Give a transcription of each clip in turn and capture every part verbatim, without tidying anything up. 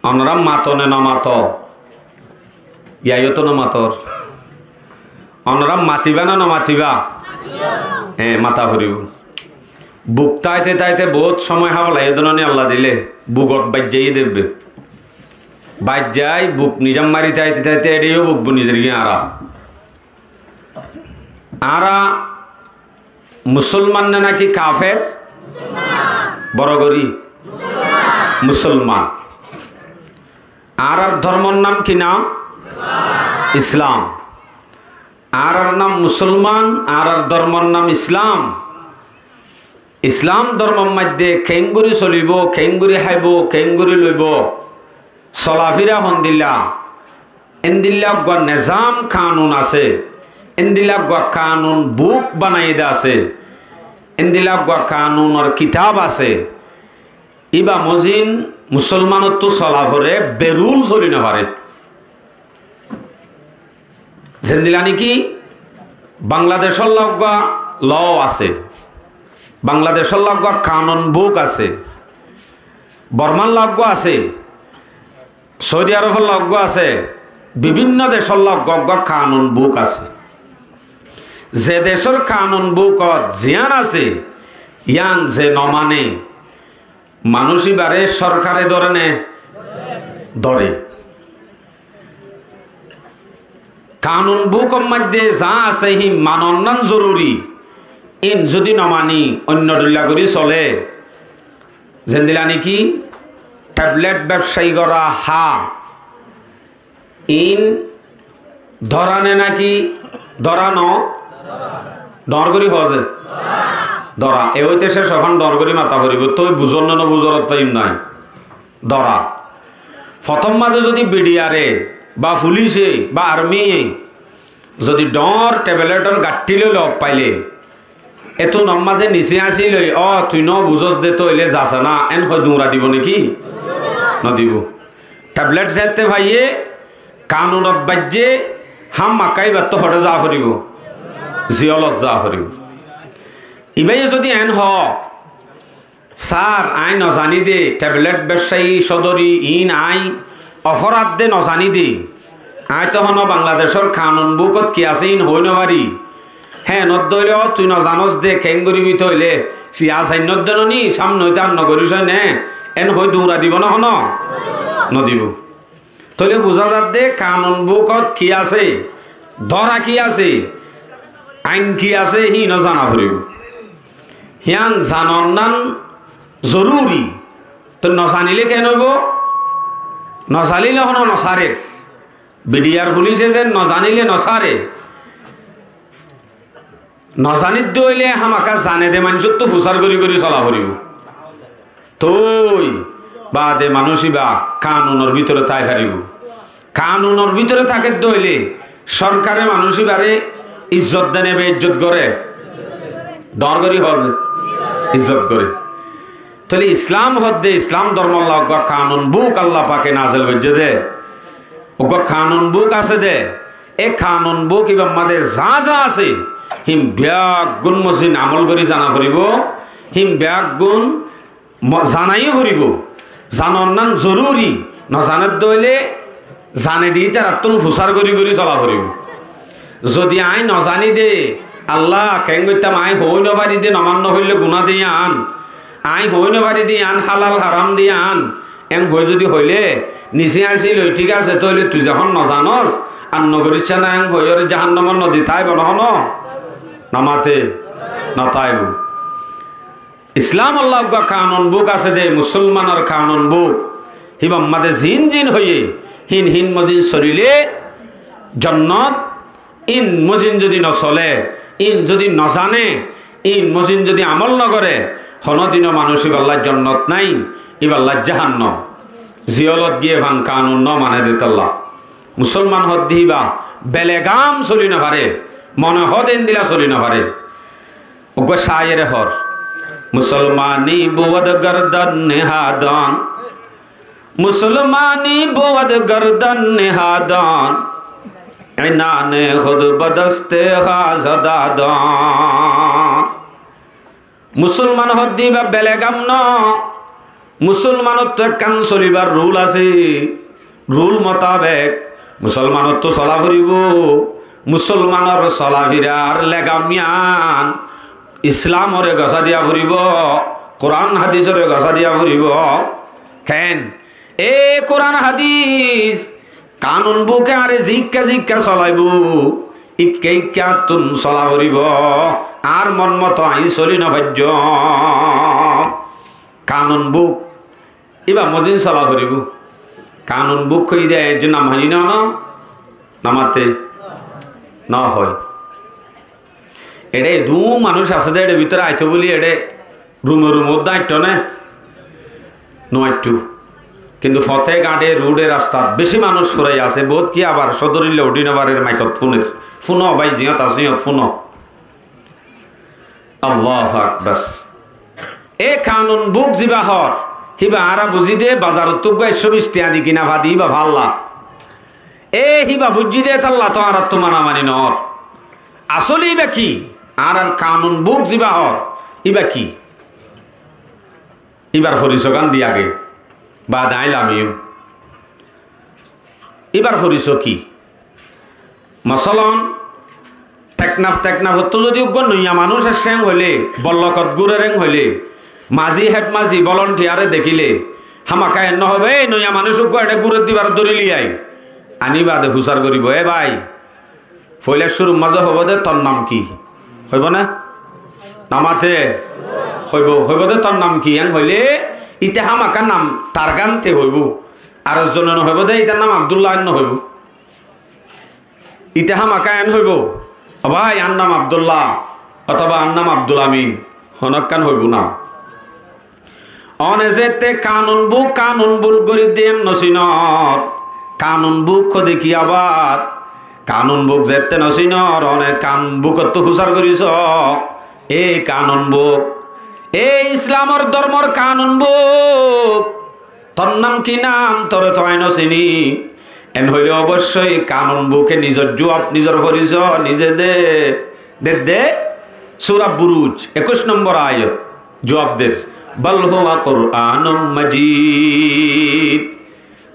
Onorá mato né nomato? Yaiyoto nomator. Onorá matiba né nomatiba? Hé, mata foribó. Buk táite táite bout cómoi háfalaiye dónani Allah dile, bugot baijjaiye debbe. Baijjai buk nizam mari táite táite eçeyo buk buni dergi añára. Añára Musolman né náki kafer? Boro gorí. Musolman. Añárar dórmor nam ki nam? Islam. Añárar nam Musolman, añárar dórmor nam Islam. Islam dórmor maidde keéngorí solibó, keéngorí háibó, keéngorí loibó, solafira hondilla, endilla eggúa nezam kanun asé, endilla eggúa kanun buk banaiyé de asé, endilla eggúa kanunor kitab asé. Íba mozin Musolmanottú sola foré, berul soli nofaré. Zendilla niki Bangladecólla eggúa law asé, Bangladecólla eggúa kanun buk asé, Bormálla eggúa asé, Saudi Arobolla eggúa asé, bibinno decólla eggúa eggúa kanun buk asé. Ze decór kanun bukot ziyán asé, yían ze nomane, manúic íbaré sorkare dóre né? Dóre. Kanun bukor maidde za asé hín manonnán zoruri. Ín zodi nomani oinno dhoilla gorí solé, zendilla niki teblet bebsai gorá há, ín dóra né náki dóra no? Dóñr gorí hoó ze? Dóra. E óite céc ofán dóñr gorí mata foribó, toi buzór né nobuzór ot faiyum nái. Dóra. Fottóm mazé zodi bidiyare ba fulíce ba armiye zodi dóñr tebletor gaththí loi lok faile, etún or mazé nisé así loi, ó, tui nobuzós de, tóile zasé na, én hoi duñra dibó né ki? Nodibó. Teblet zeéñtte faiyé, kanunot baijjé, hámmaká íbattú hoçé za foribó? Ziyólot za foribó. Ibáye zodi eén hoó, sár, aññí nozaní de, teblet bebsai sodori iín aññí oforad de nozaní de, aññí toóu honó Bangladecór kanun bukot ki asé iín hoói nofari. Héenot dóile ó tui nozanós de, keéngorí bitoóile siya zainnót de noní, sámne óite ar nogoríc óine, eén hoói duñra dibó né honó? Nodibó. Tóile buzá zadde kanun bukot ki asé, dóra ki asé, ain ki asé, híin ó zana foribó. Hían zanonnán zoruri. Toi nozanile keén óibo? Nozanile honó nosárer. Bidiyar fulíce ze nozanile nosáre. Nozanídde óile hámaká zane de maincóttu fusár gorí gorí sola foribó. Toi baade manúic íba kanunor bútore tái faribó. Kanunor bútore tákedde óile sórkare manúic íbare izzot de né beizzot goré? Dóñr gorí hoó ze, izzot goré. Tóile Islam hoódde, Islam dórmolla uggúa kanun buk Allah pake nazel goijjé de. Uggúa kanun buk asé de. E kanun buk íbar mazé za za asé, hín beggún mozin amol gorí zana foribó, hín beggún mo-, zanaiyó foribó. Zanonnán zoruri, nozanedde óile zane de ítarattún fusár gorí gorí sola foribó. Zodi aññí nozaní de, Allah, keén goittám, aññí hoói nofari de, nomaz nofoille guná de yían, aññí hoói nofari de yían hálal haram de yían, eén hoói zodi hoilé, nisé asíl ói, thík asé, tóile tui zehón nozanós, ar nogoríssa ná, eén hoiyóre jahánnamot nodi táibo nohonó? Nomate, notáibo. Islam olla uggúa kanun buk asé de, musolmanor kanun buk. Híbar mazé ziín ziín hoiyé, híin híin mozin solilé jonnot, íin mozin zodi nosolé, íin zodi nozane, íin mozin zodi amol nogoré, honódinó manúic íballá jonnot nái, íballá jahánnam. Ziyólot giyé fán kanun nomane de tolla. Musolman hoddé híba belegam soli nofaré, mone hoó de endila soli nofaré. Uggúa cáyere hoór, musolmani buwad gardan nehadon, musolmani buwad gardan nehadon, inane khud badaste hazadadon. Musolman hoddé íba belegam no, Musolmanottú ekkán solibar rul asé, rul mutabek musolmanottú sola foribó. Musolmanor solafirar legam yián Islamore gosá diya foribó, Kuran hadisore gosá diya foribó. Ken? E Kuran hadis kanun buke añáre zikka zikka solaibó, ikka ikka attún sola foribó. Añár mon moto añí soli no faijjóm. Kanun buk, íba mozin sola foribó. Kanun buk hoiyé de, ekzon nam hoiyé na, na, namate no hoó. Eçé dú manúic asé de, eçé bútore aitó buli eçé rume rume uddá aittó né? No aittó. Kintu fote gañçe, ruçe, rastat beci manúic furai asé, bout ki abar sodorilla uçí no farer, maikot fúner. Fúno bái, ziyót asó ziyót fúno. Allahu Akbar. E kanun buk ziba hoór, híba añára buzí de bazarottú uggúa ekcó bic tiañ di kina fadi, híba falla. E híba buijjí de tálla to añárattú manamani noór. Asóle íba ki? Añárar kanun buk ziba hoór, íba ki? Íbar forisógan di age, baade aññí lamiyum. Íbar forisó ki? Mosolon, Teknaf, Teknafottú zodi uggúa noiya manúic aiccé hoilé, bollokot gúrer hoilé, mazi, hed mazi, bolontiyare dekíle, hámaka en no hoibo, "Ei noiya manúic uggúa eçé gúrer dibar dóri liyai." Aní baade fusár goríbo, "E bái," foila cúrur mazé hoibo de, "Tor nam ki?" Hoibo né? Namate hoibo, hoibo de, "Tor nam ki?" En hoilé, íte hámaka nam targán te hoibo. Ar ekzone no hoibo de, "Ítar nam Abdullah," en no hoibo. Íte hámaka en hoibo, "O bái, añár nam Abdullah," otóba "Añár nam Abdul Amin." Honókkan hoibo na. One zette kanun buk, kanun buk gorí de en no sinor. Kanun buk hoó de ki abar? Kanun buk zette no sinor, one kanun bukottú fusár gorí só. E kanun buk, e Islamor dormor kanun buk, tor nam ki nam? Tore to aññí no sini. En hoilé oboicói kanun buke nizor juab, nizor forisó nize de, de de. Sura Buruj, ekuic nombor ayat, juab der, "Bal huwa Qur'anum Majid."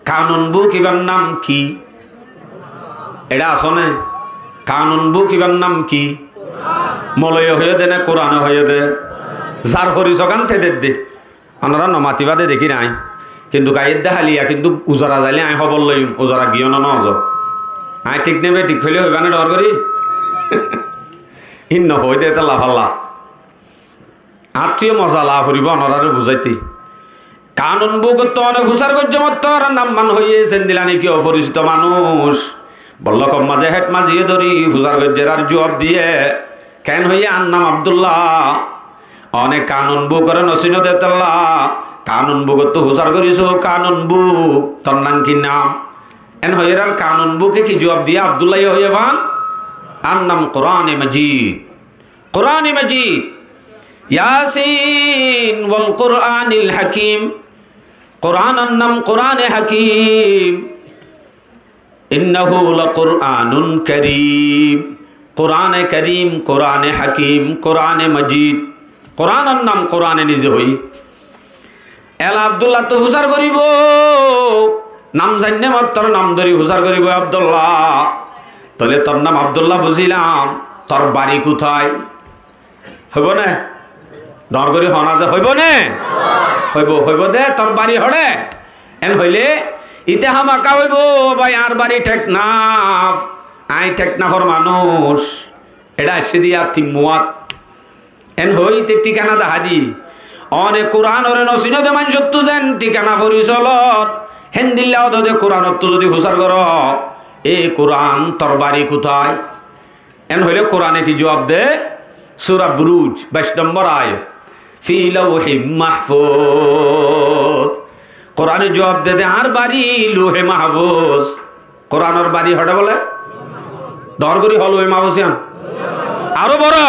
Kanun buk íbar nam ki? Eçé asó né? Kanun buk íbar nam ki? Moloiye hoiyé de né, Kurane hoiyé de? Zar forisógan te de de. Onora no matiba de dekír aññí. Kintu gaiyér de háliya, kintu uzara zailé aññí hóbor loiyum, uzara giyó no, no zo. Aññí thík né bethík hoilé hoibá né dhoóñr gorí? Hín no hoói de, étalla falla. Añáttu yó moza laa foribó onoráre buzáite. Kanun bukottú one fusár goijjé mottor, namman hoiyé, sendila niki oforisito manúic. Bollokor mazé, hed mazé yó dóri fusár goijjé ar juab diyé. Ken hoiyé, "Añár nam Abdullah." One kanun bukore no sinó de tálla, kanun bukottú fusár gorí só, "Kanun buk, tor nam ki nam?" En hoiyé ar kanun buke ki juab diyé, Abdullah yó hoiyé fán, "Añár nam Kurane Majid." Kurane Majid. Yasin wal Kuranil Hakim. Kuranor nam Kurane Hakim. Innahu la Kur'anun Karim. Kurane Karim, Kurane Hakim, Kurane Majid. Kuranor nam Kurane nize hoiyé. Ela Abdullattú fusár goríbo, nam zainné mottor nam dóri fusár goríbo, Abdullah. Tóile tor nam Abdullah buzílam, tor bari kutái? Hoibó né? Dhoóñr gorí hoó na ze, hoibó né? Hoibó, hoibó de, tor bari hoçé? En hoilé, íte hámaka hoibó, "Bái, añár bari Teknaf, aññí Teknafor manúic." Eçé aiccé de yá Timmuat. En hoói íte thíkana dahá di. One Kuranore no sinó de maincóttu zen thíkana fori solor, héndilla ódode Kuranottú zodi fusár goró, "E Kuran, tor bari kutái?" En hoilé Kurane ki juab de? Sura Buruj, baic nombor ayat. "Fi lawhin mahfuz." Kurane juab de de, "Añár bari Luhe Mahfuz." Kuranor bari hoçé bole? Dhoóñr gorí hoó, Luhe Mahfuz yián. Aró boro.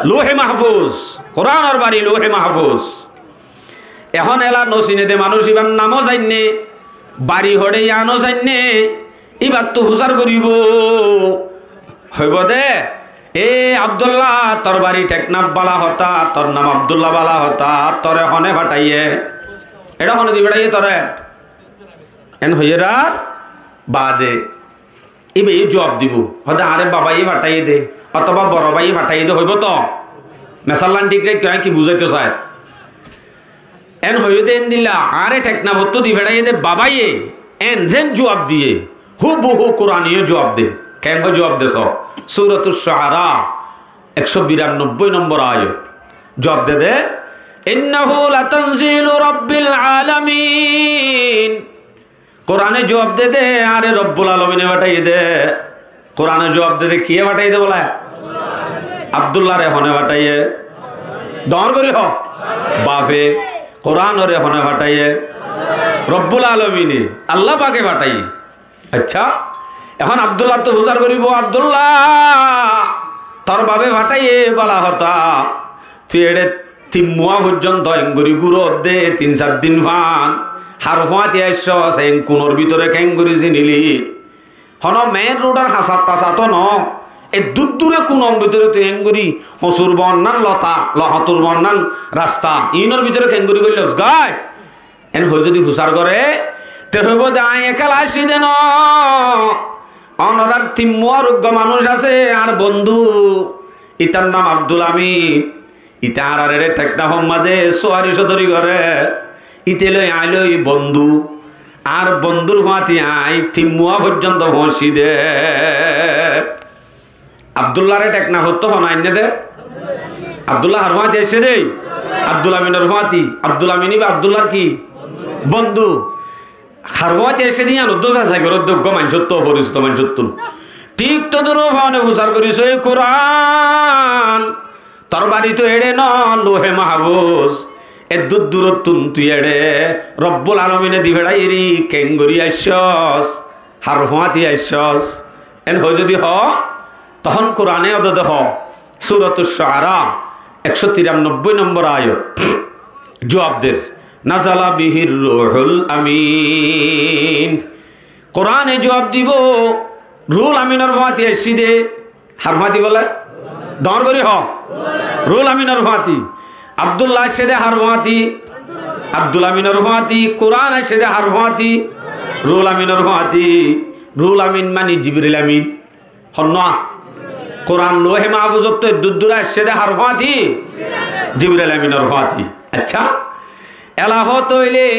Luhe Mahfuz. Kuranor bari Luhe Mahfuz. Ehón ela no sine de manúic, ibar namó zainné, bari hoçé yiáno zainné, ibattú fusár goríbo. Hoibó de, "E Abdullah, tor bari Teknaf, bála hotá, tor nam Abdullah, bála hotá, tore hone fatáiye?" Eçé hone di feçáiye toré? En hoiyérar baade íbayé juab dibou. Hoóde, añáre babaye fatáiye dé, otóba boro báiye fatáiye dé, hoibó toó? Mesallán thík raikká, añí ki buzáito sair? En hoiyé dé endilla, añáre thekna fottú di feçáiye dé babaye, en zeén juab diyé, húbuhú Kuraneyó juab dé. Keéngori juab dé soó? Suratus Shuara, ekcó biranobbói nombor ayat. Juab de dé, "Innahu latanzilu rabbil alamin." Kurane juab de dé, añáre Robbul Alamine fatáiye dé. Kurane juab de dé, kiyé fatáiye dé bóle? Abdulláre hone fatáiye? Dóñr gorí hoó. Bafe. Kuranore hone fatáiye? Robbul Alamine, Allah pake fatáiye. Accá, ehón Abdulláttú fusár goríbou, "Abdullá, tor babe fatáiye bála hotá, tui eçé timmúa foijjonto engorí gúror dé, tin sair din fán, har fúañti aiccós, en kunor bútore keéngorí sinili? Honó mein rudor hañsat tañsat noó, eddúr dure kunor bútore tui engorí hoñsur bonnán lota, lo-, hoñsur bonnán rasta, iínor bútore keéngorí goillós goi?" En hoói zodi fusár goré, te hoibóu de, "Aññí ekéla aiccí dé noó, onorár timmúar uggúa manúic asé, añár bondú, ítar nam Abdul Amin, íte añárar eçé thekna fomma de suwari sodori goré, íte loi aññí loi bondú, añár bondúr fúañti aññí timmúa foijjonto foóñiccí dé." Abdulláre thekna fottú hone ainné dé? Abdullá har fúañti aiccé dé? Abdul Aminor fúañti. Abdul Amin íba Abdullár ki? Bondú. Har fúañti aiccé dé yían uddú sasai goródde uggúa maincóttu, oforisito maincóttu. Thík todrúp one fusár gorí soó, e Kuran, tor bari to eçé noó, Lauhe Mahfuz. Eddúr durottún tui eçé Robbul Alamine di feçáiyeri, keéngorí aiccós, har fúañti aiccós. En hoói zodi hoó, tohón Kurane odode hoó, Suratus Shuara, ekcó tirannobbói nombor ayat, juab der, "Nazala bihir ruhul amin." Kurane juab dibou, Ruhul Aminor fúañti aiccí dé. Har fúañti bóle? Dóñr gorí hoó. Ruhul Aminor fúañti. Abdullá aiccé dé har fúañti? Abdul Aminor fúañti. Kuran aiccé dé har fúañti? Ruhul Aminor fúañti. Ruhul Amin mani Jibril Amin. Honnúa? Kuran Lauhe Mahfuzottú eddúr dure aiccé dé har fúañti? Jibril Aminor fúañti. Accá? Ela hoó toile,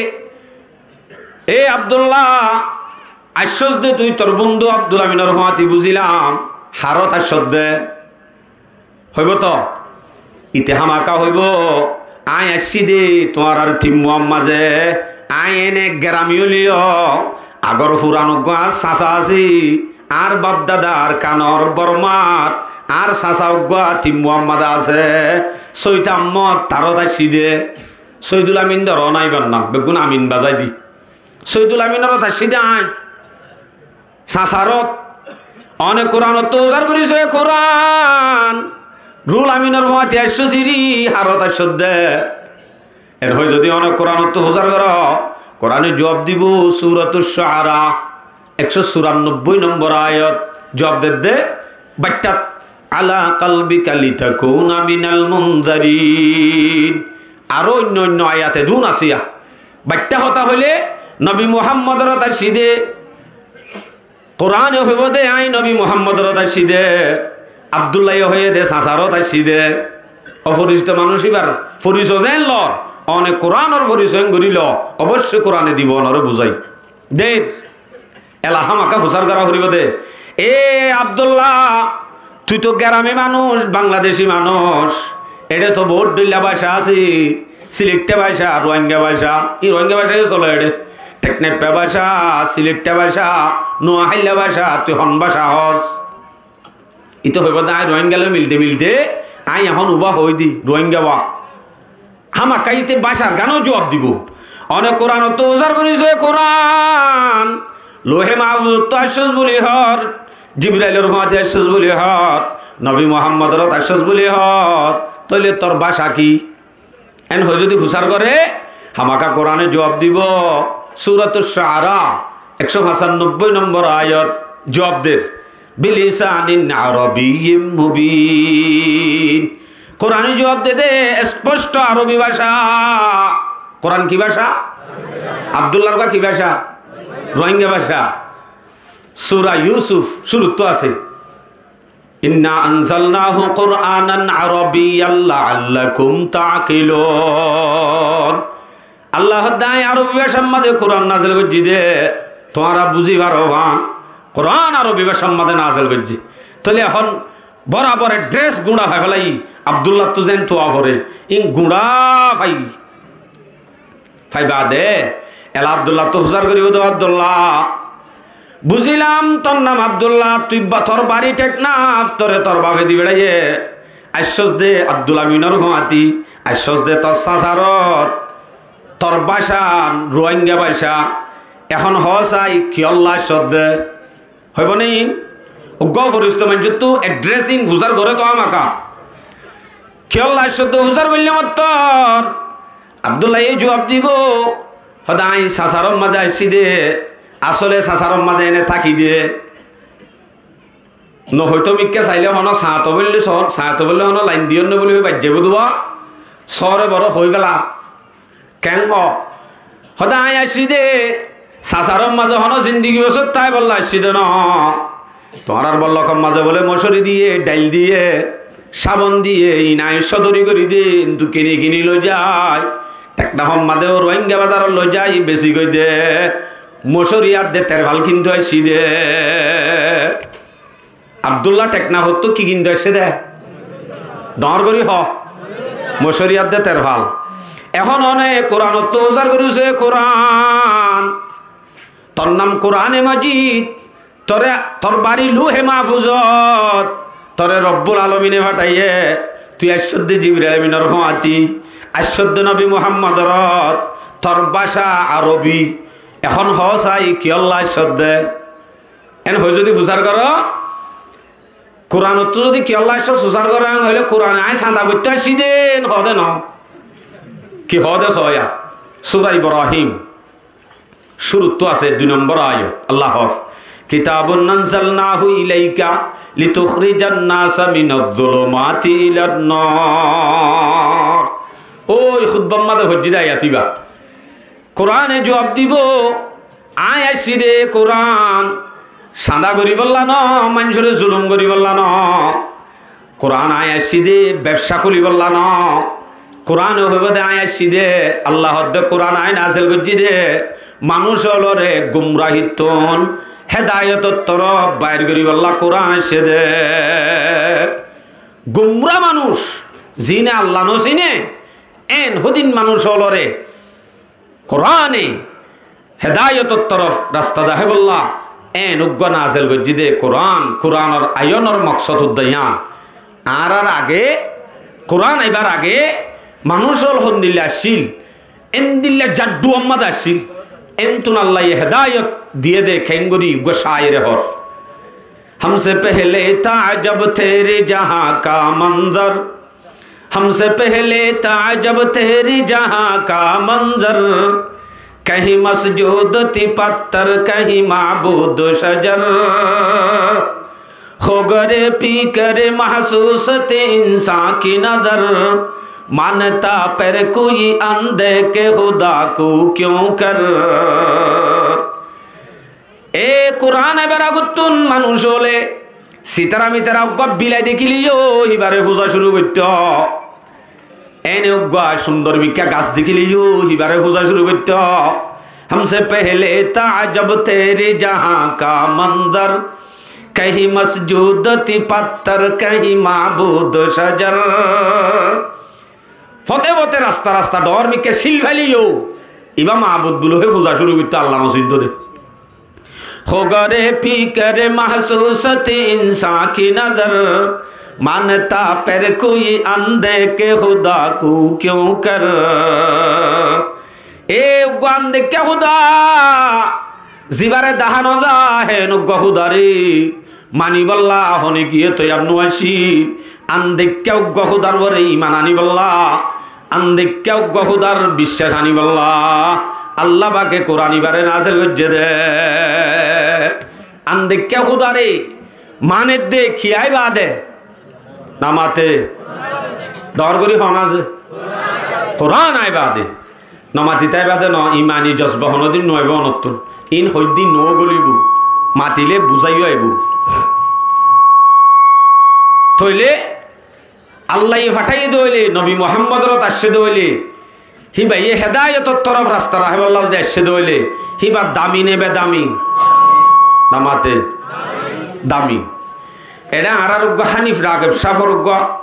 e Abdullá, aiccós de tui tor bondú Abdul Aminor fúañti buzílam, harot aiccós de? Hoibóu toó? Íte hámaka hoibóu, aññí aiccí dé tuáñrar timmúar mazé, aññí ene gerami óileyo, agor furan uggúa añár sasa asé, añár bafdadar kanor bormar, añár sasa uggúa timmúar mazé asé, sóita ammót tarot aiccí dé, Sóidul Amin dóro nái banna, beggún Amin bazái di. Sóidul Aminorot aiccí dé aññí. Sasarot. One Kuranottú fusár gorí soó, e Kuran, Ruhul Aminor fúañti aiccós eri, harot aiccós de? En hoói zodi one Kuranottú fusár goró, Kurane juab dibou, Suratus Shuara, ekcó curannobbói nombor ayat, juab der de, baittát, "Ala qalbika litakuna minal munzarin." Aró oinno oinno ayat edún asé yá. Baittá hotá hoilé Nobi Muhámmodorot aiccí dé. Kurane hoibó dé, aññí Nobi Muhámmodorot aiccí dé. Abdullaye hoiyé dé, sasarot aiccí dé. Oforisito manúic íbar foriso zeén lor, one Kuranor foriso eén gorí lo, oboicce Kurane dibou, onoré buzái. Der, ela hámaka fusár gorá foribó de. E Abdulla, tui to gerami manúic, Bangladeci manúic. Eçé to bout dhoilla báca asé, Silaitta báca, Ruáinga báca. Í Ruáinga báca yó sole eçé. Tekneppa báca, Silaitta báca, Nuaháilla báca, tui hon báca hoós? Íte hoibó de, aññí Ruáinga loi milde milde aññí ehón uba hoói di, Ruáinga ba. Hámaka íte bácar gán ó juab dibou. One Kuranottú fusár gorí soó, e Kuran, Lauhe Mahfuzottú aiccós buli hoór, Jibrailor fúañti aiccós buli hoór, Nobi Muhámmodorot aiccós buli hoór, tóile tor báca ki? En hoói zodi fusár goré, hámaka Kurane juab dibou, Suratus Shuara, ekcó fañsanobbói nombor ayat, juab der, "Bilisanin arabiyyin mubin." Kurane juab de de, esposto Arobi báca. Kuran ki báca? Abdullar uggwá ki báca? Rohingya báca. Sura Yusuf cúruttu asé. إنا أنزلناه قرآنا عربيا لعلكم تعقلون. Allah hoódde, aññí Arobi bácar mazé Kuran nazel goijjí dé, tuáñra buzí faro fán. Kuran Arobi bácar mazé nazel goijjí. Tóile ehón borabor edres guñça fai félaiyi, Abdullattú zeén tuwa foré, ín guñça fai. Faiba de, ela Abdullattú fusár goríbo de, Abdullah, buzílam tor nam Abdullah, tui ba-, tor bari Teknaf, tore tor bafe di beçáiye, aiccós de Abdul Aminor fúañti, aiccós de tor sasarot, tor báca Ruáinga báca, ehón hoó sai kiyólla aiccós de? Hoibó né ín? Uggúa foristo maincóttu edres ín fusár goré toó hámaka. Kiyólla aiccós de fusár goillé mottor? Abdullaye juab dibou, hoóde aññí sasaror mazé aiccí dé, asóle sasaror mazé ene táki dé. Nohoitó mikká sailé honó sañto bóli só-, sañto bóli honó lain diyónne bóli hoi baijjé bóduwa, sóore boró hoói féla. Keén hoó? Hoóde aññí aiccí dé, sasaror mazé honó zindigi bosór táibolla aiccí dé noó. Tuáñrar bollokor mazé bóle mocóri diyé, dhail diyé, cábon diyé, iín aññí códori gorí dé, kintu kini kini loizai. Teknafot mazé ó Ruáinga bazarot loizai, besi goi dé. Mocóri ar dé terfal kintu aiccí dé. Abdulla Teknafottú ki kintu aiccé dé? Dhoóñr gorí hoó. Mocóri ar dé terfal. Ehón one Kuranottú fusár goríse Kuran. Tor nam Kurane Majid. Tore, tor bari Luhe Mahfuzot. Tore Robbul Alomine fathaiyé. Tui aiccós de Jibril Aminor fúañti. Aiccós de Nobi Muhammadorot. Tor báca Arobi. Ehón hoó sai kiyólla aiccós de? En hoi zodi fusár goró, Kuranottú zodi kiyólla aiccós fusár goró, en hoilé Kurane aññí sanda goittó aiccí dé, en hoó dé noó. Ki hoó dé sóiya? Sura Ibrahim, cúruttu asé dui nombor ayat. Allah hoór, كتاب أنزلناه إليك لتخرج الناس من الظلمات إلى النور. Ói hutbar mazé foijjí dé ayat íba. Kurane juab dibou, aññí aiccí dé Kuran sanda goríbolla noó, maincóre zulum goríbolla noó. Kuran aññí aiccí dé bebca kúlibolla noó. Kurane hoibó dé aññí aiccí dé, Allah hoódde Kuran aññí nazel goijjí dé, manúic ólore gumrahittún hedayotor torof bair goríbolla Kuran aiccé dé. Gumra manúic, ziíne Allah nosiné, en hódin manúic ólore Kurane hedayotor torof rasta daháibolla en uggúa nazel goijjí dé Kuran, Kuranor ayonor moksod uddá yián. Añárar age, Kuran aibar age manúic ól hondilla accíl, endilla zaddu ammá de accíl. Entún Allaye hedayot diyé dé keéngorí uggúa cáire hoór. ہم سے پہلے تھا عجب تیرے جہاں کا منظر، ہم سے پہلے تھا عجب تیرے جہاں کا منظر، کہیں مسجود تھی پتھر، کہیں معبود شجر، خو گرے پی کرے محسوس تھی انساں کی نظر، مانتا پر کوئی اندیکھے خدا کو کیوں کر۔ E Kuran aibar agottún manúic óle sitara mitara uggúa bilai dekíleyó híbare fúza cúru goittó. Ene uggúa cúndor mikká gas dekíleyó híbare fúza cúru goittó. ہم سے پہلے تھا عجب تیرے جہاں کا منظر، کہیں مسجود تھی پتھر، کہیں معبود شجر۔ Fote fote rasta rasta dhoóñr mikká cíl faileyó ibá mabud buli hoi fúza cúru goittó, Allah no sintó dé. خو گرے پی کرے محسوس تھی انساں کی نظر، مانتا پر کوئی اندیکھے خدا کو کیوں کر۔ E uggúa andekká Huda, zibare dahá no za, hé uggúa Hudare manibolla hone giyé toiyar no accíl. Andekká uggúa Hudar uore iman anibolla, andekká uggúa Hudar biccác anibolla Allah pake Kuran ibare nazel goijjé dé. Andekká Hudare manet dé, ki aiba dé? Namate. Dor gori hon aze. Kuran aiba dé. Nomatitá ibá de no, imani jozba honódin no aibó onottún. Iín hoiddin no golibo. Matilé buzái aibó. Tóile Allaye fatháiye de óile, nobi Muhámmodor ot aiccé de óile, híbaye hedáyotor torof rasta rahíbolla zodi aiccé de óile, híba dami né bedami? Nomate dami. Eçé añárar uggúa Hánif Rageb sáfor uggúa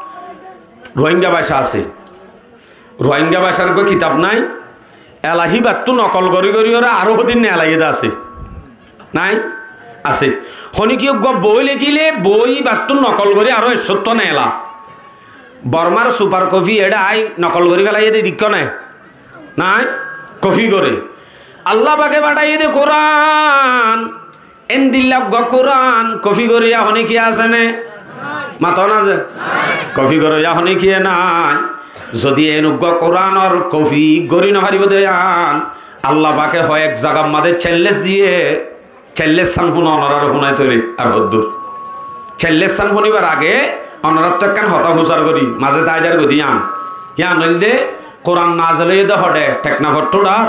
Ruáingga báca asé. Ruáingga bácar uggúa kitab nái, ela híbattú nokol gorí gorí óra aró hodin neelaiyé de asé. Nái? Asé. Honíkiyé uggúa boói lekíle, boói íbattú nokol gorí aró eccóttu neela. Bormár supar kofi eçé aái nokol gorí félaiyé de deikkó né? Nái? Kofi goré. Alla pake fatháiye de Kurán. Éndilla uggúa Kurán kofi goróya honíkiyé asé né? Mató na ze? Kofi goróya honíkiyé nái. Zodi en uggúa Kuránor kofi gorí nofaribó de yían, Alla pake hoó ek zagar mazé cénles diyé, cénles sán fúno onoráre fúnai toilé ar hoddúr. Cénles sán fúnibar age onoráttu ekkán hotá fusár gorí, mazé táidar godi yían. Yían óilde Kurán nazel óiye de hoçé, thekna fottúçat.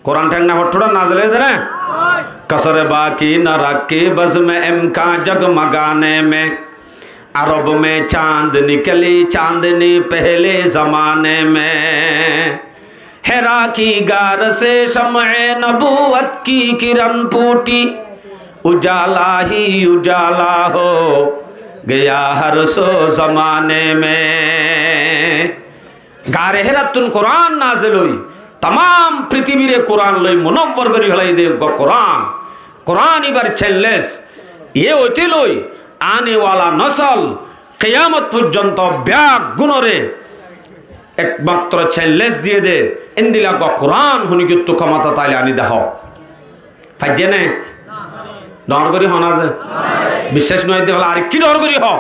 Kurán thekna fottúçat nazel óiye de né? کسر باقی نہ رکھی بزم امکاں جگمگانے میں۔ عرب میں چاند نکلی چاندنی پہلے زمانے میں۔ حرا کی غار سے شمع نبوت کی کرن پھوٹی، اجالا ہی اجالا ہو گیا ہر سو زمانے میں۔ Gare Hérattún Kurán nazel ói, tamám pritibire Kurán loi munóbbar gorí félaiyé de uggúa Kurán. Kurán íbar cénles, yé óite loi, ane wala nosol, kiyamot foijjonto beggúnore ekmatro cénles diyé de, éndilla uggúa Kurán honíkiyottú kemota táile aní dehó. Faijjé né? Dhoóñr gorí hoó na ze? Biccác no óile ar ki dhoóñr gorí hoó?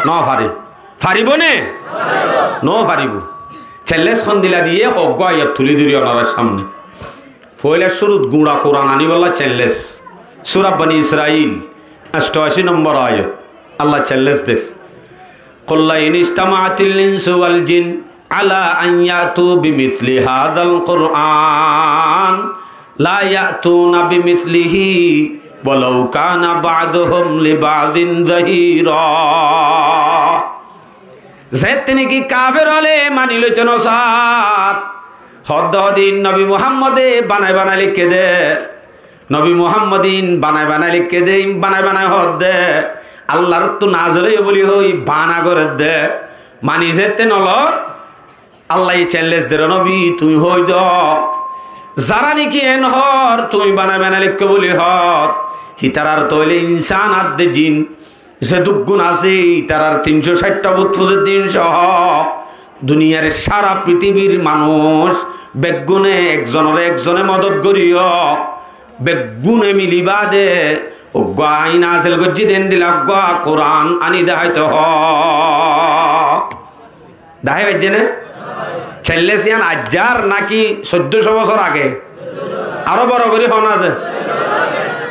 No fare. Faribó né? No faribó. Cénles hondilla diyé hoggúa ayat tulí dóri onorár sámne. Foóila cúrut guñça Kurán aníbolla cénles. Sura Bani Israil, octoací nombor ayat. Alla cénles der. قل لئن اجتمعت الإنس والجن على أن يأتوا بمثل هذا القرآن لا يأتون بمثله ولو كان بعضهم لبعض ظهيرا. Zeéñtte niki kafer ókkole mani loito nosár, hoódde hoódde iín nobi Muhámmode banai banai leikké dé. Nobi Muhámmode iín banai banai leikké dé, iín banai banai hoódde. Allarottú nazel óiye buli hoi bana gorédde. Mani zeéñtte nolor, Allaye cénles der, nobi, tuñí hoóido. Zará niki eén hoór, tuñí banai banai leikkó buli hoór, hítarar tóile insán ar de jin, zedúkkun asé, hítarar tin có cáiththá fut fuzir din sohó, duniyar sára pitibir manúic beggúne ekzonoré ekzone modot goríyo, beggúne mili baade uggúa ain asel goijjí de endilla uggúa Kurán aní deháito hoó. Dahái faijjé né? Cénles yían aijjar náki soiddó có bosór age? Aró boro gorí hoó na ze.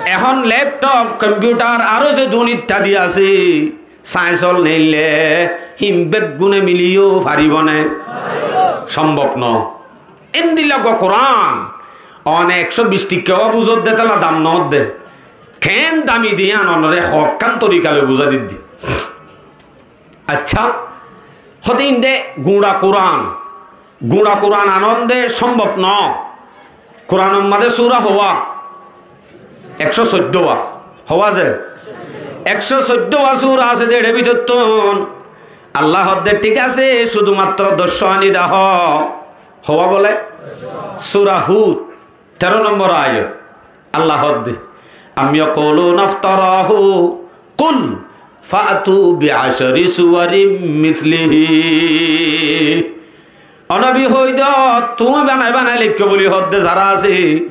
Ehón lepthop, kompiuthar, aró ze dun ittadi asé, sains ol neille, hín beggúne miliyó faribó né? Cómbob no. Endilla uggúa Kurán, one ekcó bic thikká ówa buzódde tála dam noódde. Keén dami de yían onoré hokkán torika loi buzái diddi. Accá, hoódde inde guñça Kurán, guñça Kurán anón de cómbob noó. Kuránor mazé súra howá? Ekcó soiddó wa. Howá ze? Ekcó soiddó wa súra asé de, eçé bútottún Alla hoódde, thík asé, cúdumatró doccó aní dehó. Howá bóle? Súra Hud. Teró nombor ayat, Alla hoódde, أم يقولون افتراه قل فأتوا بعشر سور مثله. Ó nobi, hoóido, tuñí banai banai leikkó buli hoódde zará asé,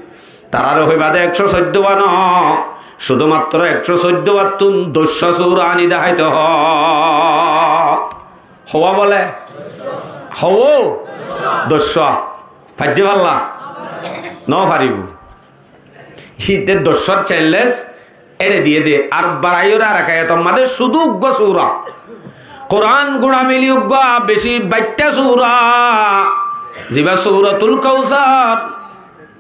taráre hoibá de ekcó soiddó wa noó, cúdumatró ekcó soiddó wattún doccó súra aní deháito hoó. Howá bóle? Howó? Doccó. Faijjé falla? Nofaribó. Híte doccór cénles éçe diyé dé. Ar baraiyóre ar ek ayator mazé cúdu uggúa súra. Kurán guñça mili uggúa beci baiththá súra. Ziba Suratul Kausar,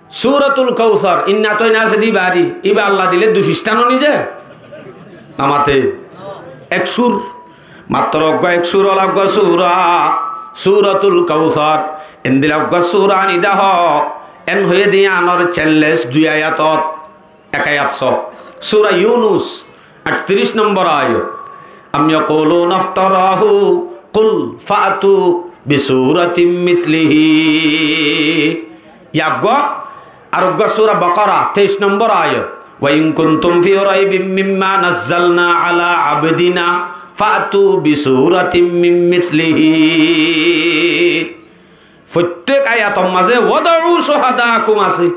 Suratul Kausar, inna atoina asé de ibá ari, ibá Allah dile dui fisthá no nize? Namate ek sur, matro uggwá ek sur ola uggwá sura, Suratul Kausar, endila uggwá sura ani dahó, en hoiye de iyanor cellec dui ayatot. Ek ayat só. Sura Yunus, aṭtiric nombor ayat. أم يقولون افتراه قل فأتوا بسورة مثله. Yá uggwá, ar uggwá sura Bakara, teic nombor ayat. وإن كنتم في ريب مما نزلنا على عبدنا فأتوا بسورة من مثله. Fottek ayator mazé وادعوا شهداءكم asé.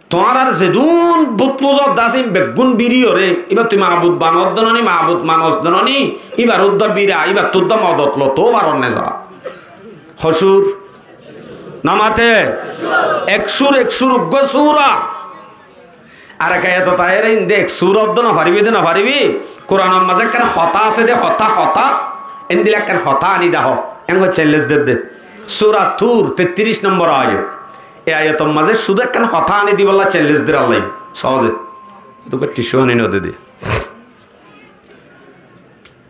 Tuáñrar zedún but fuzor de asé, beggún biri óre, ibáttu mabud banodde no ni, mabud manodde no ni, ibár uddá bira, ibáttu uddá modot lo, tou faron né za. Hó sur? Namate? Ek sur, ek sur uggwá sura. Ar ek ayatot aiyóre inde ek sur odde no faribi de no faribi. Kuranor mazé ekkán hotá asé de, hotá, hotá. Endila ekkán hotá ani dahó. Enggwá cellec der de. Sura Tur, tettiric nombor ayat. E ayator mazé cúdu ekkán hotá ani dibolla cellec der Allah. Soze. Dukar tissu ani no de de.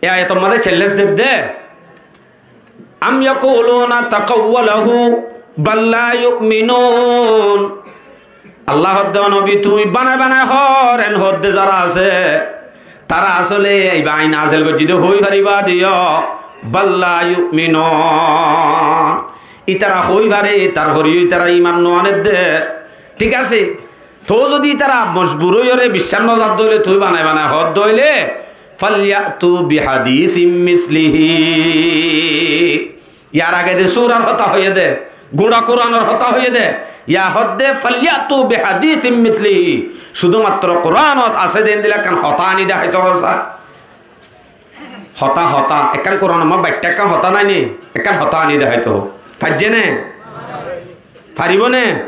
E ayator mazé cellec der de. أم يقولون تقوله بل لا يؤمنون. Allah hoódde, ó nobi, tuñí banai banai hoór, en hoódde zará asé, tará asóle ibá añí nazel goijjí de hoói faribá de yó, بل لا يؤمنون. Ítara hoói fare, tarfore yó ítara iman no aner de. Thík asé, tou zodi ítara mojbur óiyoré biccác no zadde óile, tuñí banai banai hoódde óile, فليأتوا بحديث مثله. Yar age de surar hotá hoiyé de, gura Kuranor hotá hoiyé de, yá hoódde فليأتوا بحديث مثله. Cúdumatro Kuranot asé de endila ekkán hotá ani deháito hoó sa. Hotá, hotá. Ekkán Kuranor mazé baiththá ekkán hotá nái ni? Ekkán hotá ani deháito hoó. Faijjé né? Faribó né?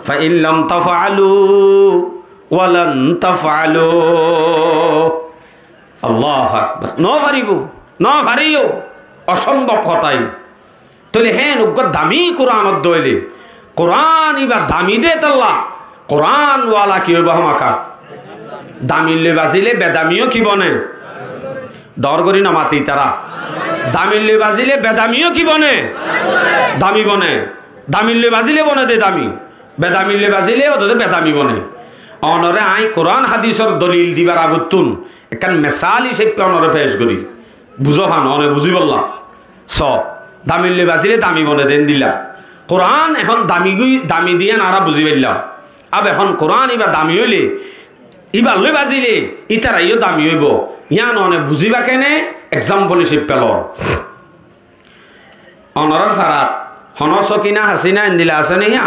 فإن لم تفعلوا ولن تفعلوا. Allahu Akbar. No faribó, no fariyó, osombob hotá. Tóile héen uggwá dami Kuran odde óile, Kuran ibá dami de tolla, Kuran wala ki óibo hámaka? Dami loi bazile bedami yó ki bone? Dor gori no mate ítara. Dami loi bazile bedami yó ki bone? Dami bone. Dami loi bazile bone de dami. Bedami loi bazile ódde bedami bone. Onore añí Kuran hadisor dolil dibar agottún ekkán mesal hísafe onore pec gori. Buzó fán, one buzíbolla. So, dami loi bazile dami bone de endila. Kuran ehón dami goi, dami de yían añára buzí faillám. Ab ehón Kuran ibá dami óile, ibá loi bazile, ítara yó dami óibo. Yían one buzíba kene, example hísafe lor. Onorar farat, hono Sokina Hasina endila asé né yá?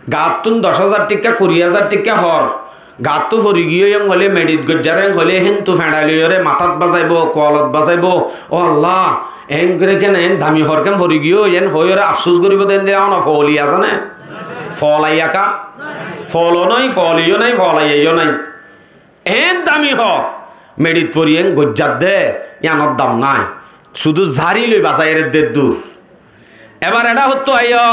Gaattún doc házar thíkka, kuri házar thíkka hoór. Gaattú fori giyói en hoilé, meçit goijjar en hoilé, héntu feñçai loiyóre matát bazaibo, kualot bazaibo. Ó Allah, en gorí ken, en dami hoór ken fori giyói, en hoiyóre afsús goríbo de, endila hono fooli asé né? Foolaiya ká? Foolo nái, fooli yó nái, foolaiya yó nái. En dami hoór, meçit fori en goijjar de, yíanor dam nái. Cúdu zari loi bazai ere de dur. Ebar eçé hottú aiyó,